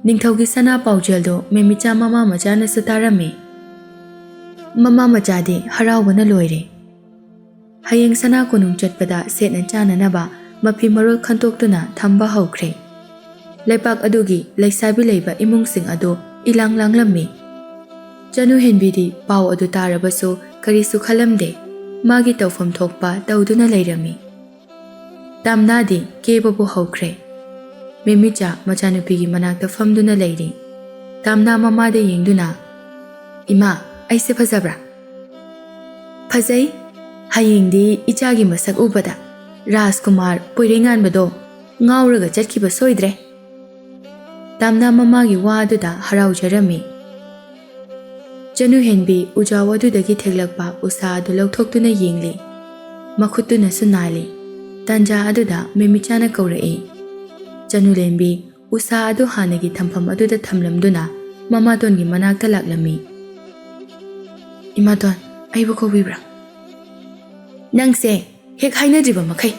ꯅꯤꯡꯊꯧꯒꯤ ꯁꯅꯥ ꯄꯥꯎꯖꯦꯜꯗꯨ ꯃꯦꯃꯤꯆꯥ ꯃꯃꯥ ꯃꯆꯥꯅꯁꯨ ꯇꯥꯔꯝꯃꯤ꯫ ꯃꯃꯥ ꯃꯆꯥꯗꯤ ꯍꯔꯥꯎꯕꯅ ꯂꯣꯏꯔꯦ꯫ ꯍꯌꯦꯡ ꯁꯅꯥ ꯀꯣꯅꯨꯡ ꯆꯠꯄꯗ ꯁꯦꯠꯅ ꯆꯥꯅꯅꯕ ꯃꯐꯤ ꯃꯔꯣꯜ ꯈꯟꯇꯣꯛꯇꯨꯅ ꯊꯝꯕ ꯍꯧꯈ꯭ꯔꯦ꯫ ꯂꯩꯄꯥꯛ ꯑꯗꯨꯒꯤ ꯂꯩꯁꯥꯕꯤ ꯂꯩꯕ ꯏꯃꯨꯡꯁꯤꯡ ꯑꯗꯨ ꯏꯂꯥꯡ ꯂꯥꯡꯂꯝꯃꯤ꯫ ꯆꯅꯨ ꯍꯦꯟꯕꯤꯗꯤ ꯄꯥꯎ ꯑꯗꯨ ꯇꯥꯔꯕꯁꯨ ꯀꯔꯤꯁꯨ ꯈꯜꯂꯝꯗꯦ꯫ ꯃꯥꯒꯤ ꯇꯧꯐꯝ ꯊꯣꯛꯄ ꯇꯧꯗꯨꯅ ꯂꯩꯔꯝꯃꯤ꯫ ꯇꯥꯝꯅꯥꯗꯤ ꯀꯦꯕꯕꯨ ꯍꯧꯈ꯭ꯔꯦ꯫ ꯃꯦꯃꯤꯆꯥ ꯃꯆꯥꯅꯨꯄꯤꯒꯤ ꯃꯅꯥꯛꯇ ꯐꯝꯗꯨꯅ ꯂꯩꯔꯤ꯫ ꯇꯥꯝꯅꯥ ꯃꯃꯥꯗ ꯌꯦꯡꯗꯨꯅ, "ꯏꯃꯥ, ꯑꯩꯁꯦ ꯐꯖꯕ꯭ꯔꯥ?" "ꯐꯖꯩ꯫ ꯍꯌꯦꯡꯗꯤ ꯏꯆꯥꯒꯤ ꯃꯁꯛ ꯎꯕꯗ ꯔꯥꯖꯀꯨꯃꯥꯔ ꯄꯣꯏꯔꯩꯉꯥꯟꯕꯗꯣ ꯉꯥꯎꯔꯒ ꯆꯠꯈꯤꯕ ꯁꯣꯏꯗ꯭ꯔꯦ꯫" ꯇꯥꯝꯅꯥ ꯃꯃꯥꯒꯤ ꯋꯥ ꯑꯗꯨꯗ ꯍꯔꯥꯎꯖꯔꯝꯃꯤ꯫ ꯆꯅꯨ ꯍꯦꯟꯕꯤ ꯎꯖꯥꯎ ꯑꯗꯨꯗꯒꯤ ꯊꯦꯛꯂꯛꯄ ꯎꯁꯥ ꯑꯗꯨ ꯂꯧꯊꯣꯛꯇꯨꯅ ꯌꯦꯡꯂꯤ꯫ ꯃꯈꯨꯠꯇꯨꯅꯁꯨ ꯅꯥꯜꯂꯤ꯫ ꯇꯥꯟꯖꯥ ꯑꯗꯨꯗ ꯃꯦꯃꯤꯆꯥꯅ ꯀꯧꯔꯛꯏ꯫ ꯆꯅꯨ ꯂꯦꯟꯕꯤ ꯎꯁꯥ ꯑꯗꯨ ꯍꯥꯟꯅꯒꯤ ꯊꯝꯐꯝ ꯑꯗꯨꯗ ꯊꯝꯂꯝꯗꯨꯅ ꯃꯃꯥꯇꯣꯟꯒꯤ ꯃꯅꯥꯛꯇ ꯂꯥꯛꯂꯝꯃꯤ꯫ "ꯏꯃꯥꯇꯣꯟ, ꯑꯩꯕꯨ ꯀꯧꯕꯤꯕ꯭ꯔꯥ?" "ꯅꯪꯁꯦ ꯍꯦꯛ ꯍꯥꯏꯅꯗ꯭ꯔꯤꯕ ꯃꯈꯩ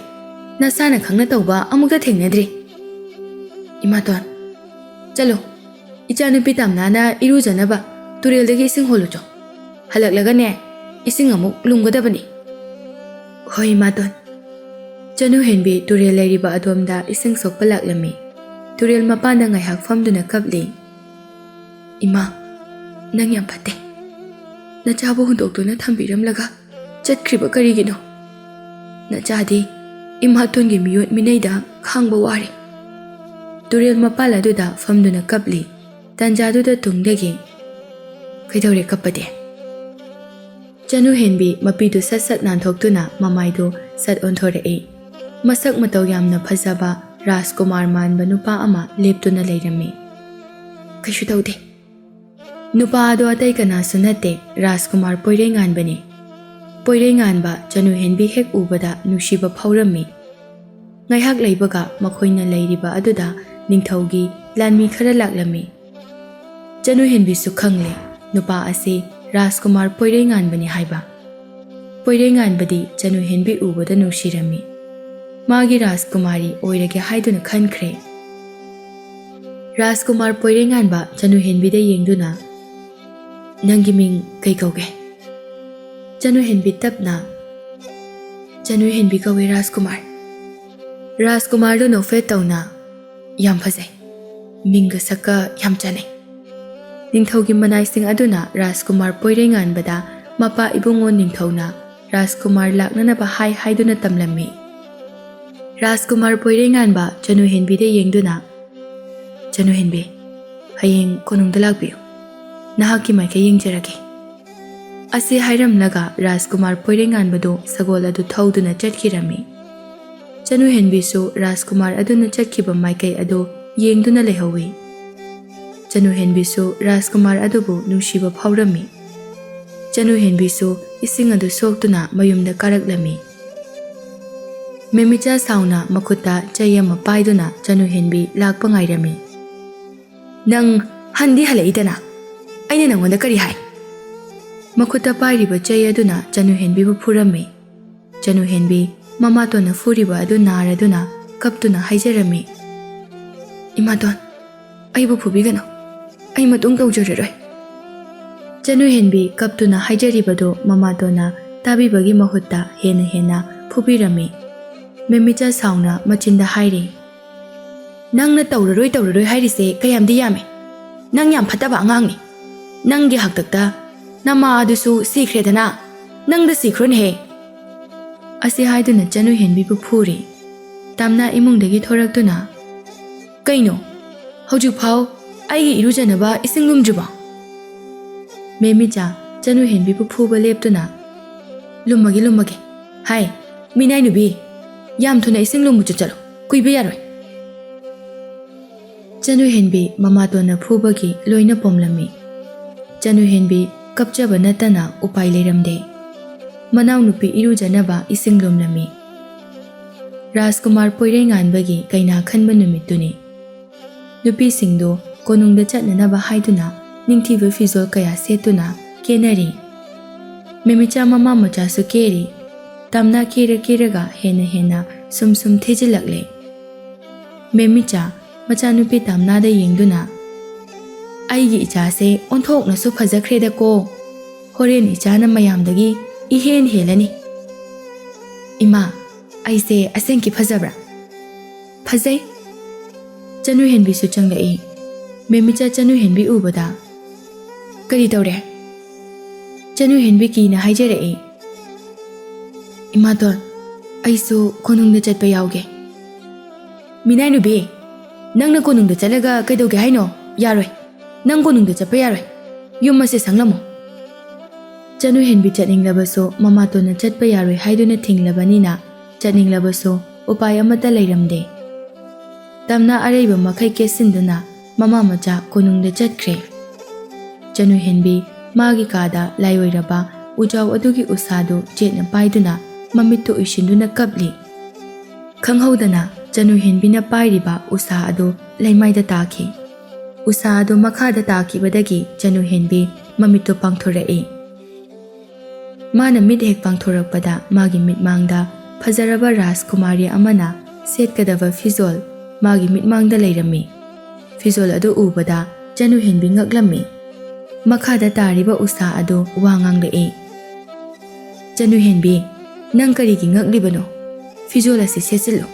ꯅꯁꯥꯅ ꯈꯪꯅ ꯇꯧꯕ ꯑꯃꯨꯛꯇ ꯊꯦꯡꯅꯗ꯭ꯔꯤ꯫ ꯏꯃꯥꯇꯣꯟ, ꯆꯠꯂꯨ, ꯏꯆꯥꯅꯨꯄꯤ ꯇꯥꯝꯅꯥꯅ ꯏꯔꯨꯖꯅꯕ ꯇꯨꯔꯦꯜꯗꯒꯤ ꯏꯁꯤꯡ ꯍꯣꯜꯂꯨꯆꯣ꯫ ꯍꯜꯂꯛꯂꯒꯅꯦ, ꯏꯁꯤꯡ ꯑꯃꯨꯛ ꯂꯨꯝꯒꯗꯕꯅꯤ꯫" "ꯍꯣꯏ, ꯏꯃꯥꯇꯣꯟ꯫" ꯆꯅꯨ ꯍꯦꯟꯕꯤ ꯇꯨꯔꯦꯜ ꯂꯩꯔꯤꯕ ꯑꯗꯣꯝꯗ ꯏꯁꯤꯡ ꯁꯣꯛꯄ ꯂꯥꯛꯂꯝꯃꯤ꯫ ꯇꯨꯔꯦꯜ ꯃꯄꯥꯟꯗ ꯉꯥꯏꯍꯥꯛ ꯐꯝꯗꯨꯅ ꯀꯞꯂꯤ꯫ "ꯏꯃꯥ, ꯅꯪ ꯌꯥꯝ ꯐꯠꯇꯦ꯫ ꯅꯆꯥꯕꯨ ꯍꯨꯟꯗꯣꯛꯇꯨꯅ ꯊꯝꯕꯤꯔꯝꯂꯒ ꯆꯠꯈ꯭ꯔꯤꯕ ꯀꯔꯤꯒꯤꯅꯣ? ꯅꯆꯥꯗꯤ ꯏꯃꯥꯇꯣꯟꯒꯤ ꯃꯤꯑꯣꯠ ꯃꯤꯅꯩꯗ ꯈꯥꯡꯕ ꯋꯥꯔꯦ꯫" ꯇꯨꯔꯦꯜ ꯃꯄꯥꯜ ꯑꯗꯨꯗ ꯐꯝꯗꯨꯅ ꯀꯞꯂꯤ꯫ ꯇꯥꯟꯖꯥꯗꯨꯗ ꯇꯨꯡꯗꯒꯤ, "ꯀꯩꯗꯧꯔꯦ ꯀꯞꯄꯗꯤ?" ꯆꯅꯨ ꯍꯦꯟꯕꯤ ꯃꯄꯤꯗꯨ ꯁꯠ ꯁꯠ ꯅꯥꯟꯊꯣꯛꯇꯨꯅ ꯃꯃꯥꯏꯗꯨ ꯁꯠ ꯑꯣꯟꯊꯣꯔꯛꯏ꯫ ꯃꯁꯛ ꯃꯇꯧ ꯌꯥꯝꯅ ꯐꯖꯕ ꯔꯥꯖꯀꯨꯃꯥꯔ ꯃꯥꯟꯕ ꯅꯨꯄꯥ ꯑꯃ ꯂꯦꯞꯇꯨꯅ ꯂꯩꯔꯝꯃꯤ꯫ "ꯀꯩꯁꯨ ꯇꯧꯗꯦ꯫" ꯅꯨꯄꯥ ꯑꯗꯨ ꯑꯇꯩ ꯀꯅꯥꯁꯨ ꯅꯠꯇꯦ, ꯔꯥꯖꯀꯨꯃꯥꯔ ꯄꯣꯏꯔꯩꯉꯥꯟꯕꯅꯤ꯫ ꯄꯣꯏꯔꯩꯉꯥꯟꯕ ꯆꯅꯨ ꯍꯦꯟꯕꯤ ꯍꯦꯛ ꯎꯕꯗ ꯅꯨꯡꯁꯤꯕ ꯐꯥꯎꯔꯝꯃꯤ꯫ ꯉꯥꯏꯍꯥꯛ ꯂꯩꯕꯒ ꯃꯈꯣꯏꯅ ꯂꯩꯔꯤꯕ ꯑꯗꯨꯗ ꯅꯤꯡꯊꯧꯒꯤ ꯂꯥꯟꯃꯤ ꯈꯔ ꯂꯥꯛꯂꯝꯃꯤ꯫ ꯆꯅꯨ ꯍꯦꯟꯕꯤꯁꯨ ꯈꯪꯂꯦ꯫ ꯅꯨꯄꯥ ꯑꯁꯤ ꯔꯥꯖꯀꯨꯃꯥꯔ ꯄꯣꯏꯔꯩꯉꯥꯟꯕꯅꯤ ꯍꯥꯏꯕ꯫ ꯄꯣꯏꯔꯩꯉꯥꯟꯕꯗꯤ ꯆꯅꯨꯍꯦꯟꯕꯤ ꯎꯕꯗ ꯅꯨꯡꯁꯤꯔꯝꯃꯤ꯫ ꯃꯥꯒꯤ ꯔꯥꯖꯀꯨꯃꯥꯔꯤ ꯑꯣꯏꯔꯒꯦ ꯍꯥꯏꯗꯨꯅ ꯈꯟꯈ꯭ꯔꯦ꯫ ꯔꯥꯖꯀꯨꯃꯥꯔ ꯄꯣꯏꯔꯩꯉꯥꯟꯕ ꯆꯅꯨꯍꯦꯟꯕꯤꯗ ꯌꯦꯡꯗꯨꯅ, "ꯅꯪꯒꯤ ꯃꯤꯡ ꯀꯩ ꯀꯧꯒꯦ?" ꯆꯅꯨꯍꯦꯟꯕꯤ ꯇꯞꯅ, "ꯆꯅꯨꯍꯦꯟꯕꯤ ꯀꯧꯏ ꯔꯥꯖꯀꯨꯃꯥꯔ꯫" ꯔꯥꯖꯀꯨꯃꯥꯔꯗꯨ ꯅꯣꯛꯐꯦꯠ ꯇꯧꯅ, "ꯌꯥꯝ ꯐꯖꯩ꯫ ꯃꯤꯡꯒ ꯁꯛꯀ ꯌꯥꯝ ꯆꯥꯅꯩ꯫" ꯅꯤꯡꯊꯧꯒꯤ ꯃꯅꯥꯏꯁꯤꯡ ꯑꯗꯨꯅ ꯔꯥꯖꯀꯨꯃꯥꯔ ꯄꯣꯏꯔꯩꯉꯥꯟꯕꯗ ꯃꯄꯥ ꯏꯕꯨꯡꯉꯣ ꯅꯤꯡꯊꯧꯅ ꯔꯥꯖꯀꯨꯃꯥꯔ ꯂꯥꯛꯅꯅꯕ ꯍꯥꯏ ꯍꯥꯏꯗꯨꯅ ꯇꯝꯂꯝꯃꯤ꯫ ꯔꯥꯖꯀꯨꯃꯥꯔ ꯄꯣꯏꯔꯩꯉꯥꯟꯕ ꯆꯅꯨꯍꯦꯟꯕꯤꯗ ꯌꯦꯡꯗꯨꯅ, "ꯆꯅꯨꯍꯦꯟꯕꯤ, ꯍꯌꯦꯡ ꯀꯣꯅꯨꯡꯗ ꯂꯥꯛꯄꯤꯌꯨ꯫ ꯅꯍꯥꯛꯀꯤ ꯃꯥꯏꯀꯩ ꯌꯦꯡꯖꯔꯒꯦ꯫" ꯑꯁꯤ ꯍꯥꯏꯔꯝꯂꯒ ꯔꯥꯖꯀꯨꯃꯥꯔ ꯄꯣꯏꯔꯩꯉꯥꯟꯕꯗꯨ ꯁꯒꯣꯜ ꯑꯗꯨ ꯊꯧꯗꯨꯅ ꯆꯠꯈꯤꯔꯝꯃꯤ꯫ ꯆꯅꯨꯍꯦꯟꯕꯤꯁꯨ ꯔꯥꯖꯀꯨꯃꯥꯔ ꯑꯗꯨꯅ ꯆꯠꯈꯤꯕ ꯃꯥꯏꯀꯩ ꯑꯗꯨ ꯌꯦꯡꯗꯨꯅ ꯂꯩꯍꯧꯏ꯫ ꯆꯅꯨꯍꯦꯟꯕꯤꯁꯨ ꯔꯥꯖꯀꯨꯃꯥꯔ ꯑꯗꯨꯕꯨ ꯅꯨꯡꯁꯤꯕ ꯐꯥꯎꯔꯝꯃꯤ꯫ ꯆꯅꯨꯍꯦꯟꯕꯤꯁꯨ ꯏꯁꯤꯡ ꯑꯗꯨ ꯁꯣꯛꯇꯨꯅ ꯃꯌꯨꯝꯗ ꯀꯥꯔꯛꯂꯝꯃꯤ꯫ ꯃꯦꯃꯤꯆꯥ ꯁꯥꯎꯅ ꯃꯈꯨꯠꯇ ꯆꯩ ꯑꯃ ꯄꯥꯏꯗꯨꯅ ꯆꯅꯨꯍꯦꯟꯕꯤ ꯂꯥꯛꯄ ꯉꯥꯏꯔꯝꯃꯤ꯫ "ꯅꯪ ꯍꯟꯗꯤ ꯍꯜꯂꯛꯏꯗꯅ, ꯑꯩꯅ ꯅꯪꯉꯣꯟꯗ ꯀꯔꯤ ꯍꯥꯏ?" ꯃꯈꯨꯠꯇ ꯄꯥꯏꯔꯤꯕ ꯆꯩ ꯑꯗꯨꯅ ꯆꯅꯨꯍꯦꯟꯕꯤꯕꯨ ꯐꯨꯔꯝꯃꯤ꯫ ꯆꯅꯨꯍꯦꯟꯕꯤ ꯃꯃꯥꯇꯣꯟꯅ ꯐꯨꯔꯤꯕ ꯑꯗꯨ ꯅꯥꯔꯗꯨꯅ ꯀꯞꯇꯨꯅ ꯍꯥꯏꯖꯔꯝꯃꯤ, "ꯏꯃꯥꯇꯣꯟ, ꯑꯩꯕꯨ ꯐꯨꯕꯤꯒꯅꯨ꯫ ꯑꯩ ꯃꯇꯨꯡ ꯇꯧꯖꯔꯔꯣꯏ꯫" ꯆꯅꯨꯍꯦꯟꯕꯤ ꯀꯞꯇꯨꯅ ꯍꯥꯏꯖꯔꯤꯕꯗꯨ ꯃꯃꯥꯇꯣꯟꯅ ꯇꯥꯕꯤꯕꯒꯤ ꯃꯍꯨꯠꯇ ꯍꯦꯟꯅ ꯍꯦꯟꯅ ꯐꯨꯕꯤꯔꯝꯃꯤ꯫ ꯃꯦꯃꯤꯆꯥ ꯁꯥꯎꯅ ꯃꯆꯤꯟꯗ ꯍꯥꯏꯔꯤ, "ꯅꯪꯅ ꯇꯧꯔꯔꯣꯏ ꯇꯧꯔꯔꯣꯏ ꯍꯥꯏꯔꯤꯁꯦ ꯀꯌꯥꯝꯗꯤ ꯌꯥꯝꯃꯦ꯫ ꯅꯪ ꯌꯥꯝ ꯐꯠꯇꯕ ꯑꯉꯥꯡꯅꯤ꯫ ꯅꯪꯒꯤ ꯍꯥꯛꯇꯛꯇ ꯅꯃꯥ ꯑꯗꯨꯁꯨ ꯁꯤꯈ꯭ꯔꯦꯗꯅ, ꯅꯪꯗ ꯁꯤꯈ꯭ꯔꯣꯅꯦꯍꯦ꯫" ꯑꯁꯤ ꯍꯥꯏꯗꯨꯅ ꯆꯅꯨꯍꯦꯟꯕꯤꯕꯨ ꯐꯨꯔꯤ꯫ ꯇꯝꯅ ꯏꯃꯨꯡꯗꯒꯤ ꯊꯣꯔꯛꯇꯨꯅ, "ꯀꯩꯅꯣ, ꯍꯧꯖꯤꯛꯐꯥꯎ ꯑꯩꯒꯤ ꯏꯔꯨꯖꯅꯕ ꯏꯁꯤꯡ ꯂꯨꯝꯗ꯭ꯔꯤꯕꯣ?" ꯃꯦꯃꯤꯆꯥ ꯆꯅꯨꯍꯦꯟꯕꯤꯕꯨ ꯐꯨꯕ ꯂꯦꯞꯇꯨꯅ, "ꯂꯨꯝꯃꯒꯦ, ꯂꯨꯝꯃꯒꯦ꯫ ꯍꯥꯏ, ꯃꯤꯅꯥꯏ ꯅꯨꯕꯤ, ꯌꯥꯝ ꯊꯨꯅ ꯏꯁꯤꯡ ꯂꯨꯝꯕ ꯆꯠꯆꯠꯂꯣ, ꯀꯨꯏꯕ ꯌꯥꯔꯣꯏ꯫" ꯆꯅꯨꯍꯦꯟꯕꯤ ꯃꯃꯥꯇꯣꯟꯅ ꯐꯨꯕꯒꯤ ꯂꯣꯏꯅ ꯄꯣꯝꯂꯝꯃꯤ꯫ ꯆꯅꯨꯍꯦꯟꯕꯤ ꯀꯞꯆꯕ ꯅꯠꯇꯅ ꯎꯄꯥꯏ ꯂꯩꯔꯝꯗꯦ꯫ ꯃꯅꯥꯎꯅꯨꯄꯤ ꯏꯔꯨꯖꯅꯕ ꯏꯁꯤꯡ ꯂꯨꯝꯂꯝꯃꯤ꯫ ꯔꯥꯖꯀꯨꯃꯥꯔ ꯄꯣꯏꯔꯩꯉꯥꯟꯕꯒꯤ ꯀꯩꯅꯥ ꯈꯟꯕ ꯅꯨꯃꯤꯠꯇꯨꯅꯤ꯫ ꯅꯨꯄꯤꯁꯤꯡꯗꯨ ꯀꯣꯅꯨꯡꯗ ꯆꯠꯅꯅꯕ ꯍꯥꯏꯗꯨꯅ ꯅꯤꯡꯊꯤꯕ ꯐꯤꯖꯣꯜ ꯀꯌꯥ ꯁꯦꯠꯇꯨꯅ ꯀꯦꯅꯔꯤ꯫ ꯃꯦꯃꯤꯆꯥ ꯃꯃꯥ ꯃꯆꯥꯁꯨ ꯀꯦꯔꯤ꯫ ꯇꯝꯅ ꯀꯦꯔ ꯀꯦꯔꯒ ꯍꯦꯟꯅ ꯍꯦꯟꯅ ꯁꯨꯝ ꯁꯨꯝ ꯊꯤꯖꯤꯜꯂꯛꯂꯦ꯫ ꯃꯦꯃꯤꯆꯥ ꯃꯆꯥꯅꯨꯄꯤ ꯇꯝꯅꯥꯗ ꯌꯦꯡꯗꯨꯅ, "ꯑꯩꯒꯤ ꯏꯆꯥꯁꯦ ꯑꯣꯟꯊꯣꯛꯅꯁꯨ ꯐꯖꯈ꯭ꯔꯦꯗꯀꯣ꯫ ꯍꯣꯔꯦꯟ ꯏꯆꯥꯅ ꯃꯌꯥꯝꯗꯒꯤ ꯏꯍꯦꯟ ꯍꯦꯜꯂꯅꯤ꯫ ꯏꯃꯥ, ꯑꯩꯁꯦ ꯑꯁꯦꯡꯀꯤ ꯐꯖꯕ꯭ꯔꯥ?" "ꯐꯖꯩ꯫" ꯆꯅꯨ ꯍꯦꯟꯕꯤꯁꯨ ꯆꯪꯂꯛꯏ꯫ ꯃꯦꯃꯤꯆꯥ ꯆꯅꯨ ꯍꯦꯟꯕꯤ ꯎꯕꯗ, "ꯀꯔꯤ ꯇꯧꯔꯦ?" ꯆꯅꯨ ꯍꯦꯟꯕꯤ ꯀꯤꯅ ꯍꯥꯏꯖꯔꯛꯏ꯫ "ꯏꯃꯥꯇꯣꯟ, ꯑꯩꯁꯨ ꯀꯣꯅꯨꯡꯗ ꯆꯠꯄ ꯌꯥꯎꯒꯦ꯫" "ꯃꯤꯅꯥꯏ ꯅꯨꯕꯤ, ꯅꯪꯅ ꯀꯣꯅꯨꯡꯗ ꯆꯠꯂꯒ ꯀꯩꯗꯧꯒꯦ ꯍꯥꯏꯅꯣ? ꯌꯥꯔꯣꯏ, ꯅꯪ ꯀꯣꯅꯨꯡꯗ ꯆꯠꯄ ꯌꯥꯔꯣꯏ꯫ ꯌꯨꯝ ꯑꯁꯦ ꯁꯪꯂꯝꯃꯣ꯫" ꯆꯅꯨ ꯍꯦꯟꯕꯤ ꯆꯠꯅꯤꯡꯂꯕꯁꯨ ꯃꯃꯥꯇꯣꯟꯅ ꯆꯠꯄ ꯌꯥꯔꯣꯏ ꯍꯥꯏꯗꯨꯅ ꯊꯤꯡꯂꯕꯅꯤꯅ ꯆꯠꯅꯤꯡꯂꯕꯁꯨ ꯎꯄꯥꯏ ꯑꯃꯠꯇ ꯂꯩꯔꯝꯗꯦ꯫ ꯇꯝꯅ ꯑꯔꯩꯕ ꯃꯈꯩ ꯀꯦꯠꯁꯤꯟꯗꯨꯅ ꯃꯃꯥ ꯃꯆꯥ ꯀꯣꯅꯨꯡꯗ ꯆꯠꯈ꯭ꯔꯦ꯫ ꯆꯅꯨ ꯍꯦꯟꯕꯤ ꯃꯥꯒꯤ ꯀꯥꯗ ꯂꯥꯏꯑꯣꯏꯔꯕ ꯎꯖꯥꯎ ꯑꯗꯨꯒꯤ ꯎꯁꯥꯗꯨ ꯆꯦꯠꯅ ꯄꯥꯏꯗꯨꯅ ꯃꯃꯤꯠꯇꯨ ꯎꯏꯁꯤꯟꯗꯨꯅ ꯀꯞꯂꯤ꯫ ꯈꯪꯍꯧꯗꯅ ꯆꯅꯨ ꯍꯦꯟꯕꯤꯅ ꯄꯥꯏꯔꯤꯕ ꯎꯁꯥ ꯑꯗꯨ ꯂꯩꯃꯥꯏꯗ ꯇꯥꯈꯤ꯫ ꯎꯁꯥ ꯑꯗꯨ ꯃꯈꯥꯗ ꯇꯥꯈꯤꯕꯗꯒꯤ ꯆꯅꯨ ꯍꯦꯟꯕꯤ ꯃꯃꯤꯠꯇꯨ ꯄꯥꯡꯊꯣꯔꯛꯏ꯫ ꯃꯥꯅ ꯃꯤꯠ ꯍꯦꯛ ꯄꯥꯡꯊꯣꯔꯛꯄꯗ ꯃꯥꯒꯤ ꯃꯤꯠꯃꯥꯡꯗ ꯐꯖꯔꯕ ꯔꯥꯖꯀꯨꯃꯥꯔꯤ ꯑꯃꯅ ꯁꯦꯠꯀꯗꯕ ꯐꯤꯖꯣꯜ ꯃꯥꯒꯤ ꯃꯤꯠꯃꯥꯡꯗ ꯂꯩꯔꯝꯃꯤ꯫ ꯐꯤꯖꯣꯜ ꯑꯗꯨ ꯎꯕꯗ ꯆꯅꯨ ꯍꯦꯟꯕꯤ ꯉꯛꯂꯝꯃꯤ꯫ ꯃꯈꯥꯗ ꯇꯥꯔꯤꯕ ꯎꯁꯥ ꯑꯗꯨ ꯋꯥ ꯉꯥꯡꯂꯛꯏ꯫ "ꯆꯅꯨ ꯍꯦꯟꯕꯤ, ꯅꯪ ꯀꯔꯤꯒꯤ ꯉꯛꯂꯤꯕꯅꯣ? ꯐꯤꯖꯣꯜ ꯑꯁꯤ ꯁꯦꯠꯆꯤꯜꯂꯨ꯫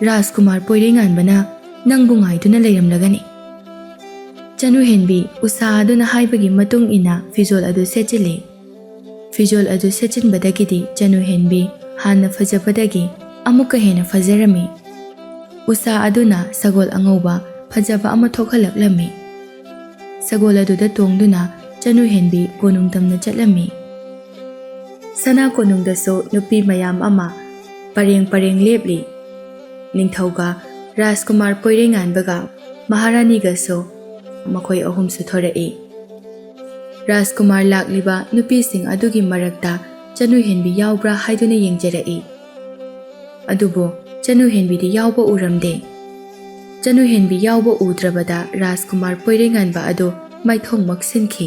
ꯔꯥꯖꯀꯨꯃꯥꯔ ꯄꯣꯏꯔꯩꯉꯥꯟꯕꯅ ꯅꯪꯕꯨ ꯉꯥꯏꯗꯨꯅ ꯂꯩꯔꯝꯂꯒꯅꯤ꯫" ꯆꯅꯨ ꯍꯦꯟꯕꯤ ꯎꯁꯥ ꯑꯗꯨꯅ ꯍꯥꯏꯕꯒꯤ ꯃꯇꯨꯡ ꯏꯟꯅ ꯐꯤꯖꯣꯜ ꯑꯗꯨ ꯁꯦꯠꯆꯤꯜꯂꯤ꯫ ꯐꯤꯖꯣꯜ ꯑꯗꯨ ꯁꯦꯠꯆꯤꯟꯕꯗꯒꯤꯗꯤ ꯆꯅꯨ ꯍꯦꯟꯕꯤ ꯍꯥꯟꯅ ꯐꯖꯕꯗꯒꯤ ꯑꯃꯨꯛꯀ ꯍꯦꯟꯅ ꯐꯖꯔꯝꯃꯤ꯫ ꯎꯁꯥ ꯑꯗꯨꯅ ꯁꯒꯣꯜ ꯑꯉꯧꯕ ꯐꯖꯕ ꯑꯃ ꯊꯣꯛꯍꯜꯂꯛꯂꯝꯃꯤ꯫ ꯁꯒꯣꯜ ꯑꯗꯨꯗ ꯇꯣꯡꯗꯨꯅ ꯆꯅꯨ ꯍꯦꯟꯕꯤ ꯀꯣꯅꯨꯡ ꯇꯝꯅ ꯆꯠꯂꯝꯃꯤ꯫ ꯁꯅꯥ ꯀꯣꯅꯨꯡꯗꯁꯨ ꯅꯨꯄꯤ ꯃꯌꯥꯝ ꯑꯃ ꯄꯔꯦꯡ ꯄꯔꯦꯡ ꯂꯦꯞꯂꯤ꯫ ꯅꯤꯡꯊꯧꯒ ꯔꯥꯖꯀꯨꯃꯥꯔ ꯄꯣꯏꯔꯩꯉꯥꯟꯕꯒ ꯃꯍꯥꯔꯥꯅꯤꯒꯁꯨ ꯃꯈꯣꯏ ꯑꯍꯨꯝꯁꯨ ꯊꯣꯔꯛꯏ꯫ ꯔꯥꯖꯀꯨꯃꯥꯔ ꯂꯥꯛꯂꯤꯕ ꯅꯨꯄꯤꯁꯤꯡ ꯑꯗꯨꯒꯤ ꯃꯔꯛꯇ ꯆꯅꯨ ꯍꯦꯟꯕꯤ ꯌꯥꯎꯕ꯭ꯔꯥ ꯍꯥꯏꯗꯨꯅ ꯌꯦꯡꯖꯔꯛꯏ꯫ ꯑꯗꯨꯕꯨ ꯆꯅꯨ ꯍꯦꯟꯕꯤꯗꯤ ꯌꯥꯎꯕ ꯎꯔꯝꯗꯦ꯫ ꯆꯅꯨ ꯍꯦꯟꯕꯤ ꯌꯥꯎꯕ ꯎꯗ꯭ꯔꯕꯗ ꯔꯥꯖꯀꯨꯃꯥꯔ ꯄꯣꯏꯔꯩꯉꯥꯟꯕ ꯑꯗꯨ ꯃꯥꯏꯊꯣꯡ ꯃꯛꯁꯤꯟꯈꯤ꯫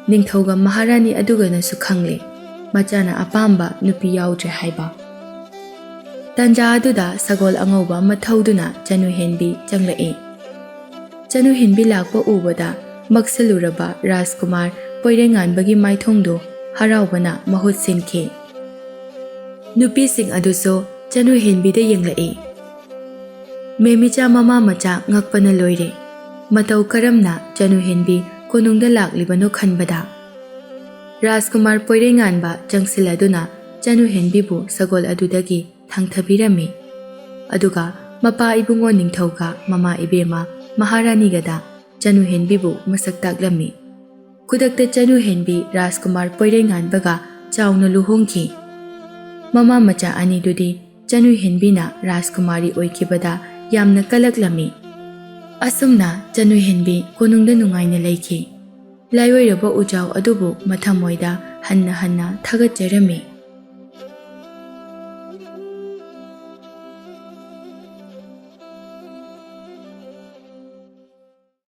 ꯅꯤꯡꯊꯧꯒ ꯃꯍꯥꯔꯥꯅꯤ ꯑꯗꯨꯒꯅꯁꯨ ꯈꯪꯂꯦ, ꯃꯆꯥꯅ ꯑꯄꯥꯝꯕ ꯅꯨꯄꯤ ꯌꯥꯎꯗ꯭ꯔꯦ ꯍꯥꯏꯕ꯫ ꯇꯥꯟꯖꯥ ꯑꯗꯨꯗ ꯁꯒꯣꯜ ꯑꯉꯧꯕ ꯑꯃ ꯊꯧꯗꯨꯅ ꯆꯅꯨꯍꯦꯟꯕꯤ ꯆꯪꯂꯛꯏ꯫ ꯆꯅꯨꯍꯦꯟꯕꯤ ꯂꯥꯛꯄ ꯎꯕꯗ ꯃꯛꯁꯜꯂꯨꯔꯕ ꯔꯥꯖꯀꯨꯃꯥꯔ ꯄꯣꯏꯔꯩꯉꯥꯟꯕꯒꯤ ꯃꯥꯏꯊꯣꯡꯗꯨ ꯍꯔꯥꯎꯕꯅ ꯃꯍꯨꯠ ꯁꯤꯟꯈꯤ꯫ ꯅꯨꯄꯤꯁꯤꯡ ꯑꯗꯨꯁꯨ ꯆꯅꯨꯍꯦꯟꯕꯤꯗ ꯌꯦꯡꯂꯛꯏ꯫ ꯃꯦꯃꯤꯆꯥ ꯃꯃꯥ ꯃꯆꯥ ꯉꯛꯄꯅ ꯂꯣꯏꯔꯦ꯫ ꯃꯇꯧ ꯀꯔꯝꯅ ꯆꯅꯨꯍꯦꯟꯕꯤ ꯀꯣꯅꯨꯡꯗ ꯂꯥꯛꯂꯤꯕꯅꯣ ꯈꯟꯕꯗ꯫ ꯔꯥꯖꯀꯨꯃꯥꯔ ꯄꯣꯏꯔꯩꯉꯥꯟꯕ ꯆꯪꯁꯤꯜꯂꯗꯨꯅ ꯆꯅꯨꯍꯦꯟꯕꯤꯕꯨ ꯁꯒꯣꯜ ꯑꯗꯨꯗꯒꯤ ꯊꯥꯡꯊꯕꯤꯔꯝꯃꯤ꯫ ꯑꯗꯨꯒ ꯃꯄꯥ ꯏꯕꯨꯡꯉꯣ ꯅꯤꯡꯊꯧꯒ ꯃꯃꯥ ꯏꯕꯦꯝꯃ ꯃꯍꯥꯔꯥꯅꯤꯒꯗ ꯆꯅꯨꯍꯦꯟꯕꯤꯕꯨ ꯃꯁꯛ ꯇꯥꯛꯂꯝꯃꯤ꯫ ꯈꯨꯗꯛꯇ ꯆꯅꯨꯍꯦꯟꯕꯤ ꯔꯥꯖꯀꯨꯃꯥꯔ ꯄꯣꯏꯔꯩꯉꯥꯟꯕꯒ ꯆꯥꯎꯅ ꯂꯨꯍꯣꯡꯈꯤ꯫ ꯃꯃꯥ ꯃꯆꯥ ꯑꯅꯤꯗꯨꯗꯤ ꯆꯅꯨꯍꯦꯟꯕꯤꯅ ꯔꯥꯖꯀꯨꯃꯥꯔꯤ ꯑꯣꯏꯈꯤꯕꯗ ꯌꯥꯝꯅ ꯀꯂꯛꯂꯝꯃꯤ꯫ ꯑꯁꯨꯝꯅ ꯆꯅꯨꯍꯦꯟꯕꯤ ꯀꯣꯅꯨꯡꯗ ꯅꯨꯡꯉꯥꯏꯅ ꯂꯩꯈꯤ꯫ ꯂꯥꯏꯑꯣꯏꯔꯕ ꯎꯖꯥꯎ ꯑꯗꯨꯕꯨ ꯃꯊꯃꯣꯏꯗ ꯍꯟꯅ ꯍꯟꯅ ꯊꯥꯒꯠꯆꯔꯝꯃꯤ꯫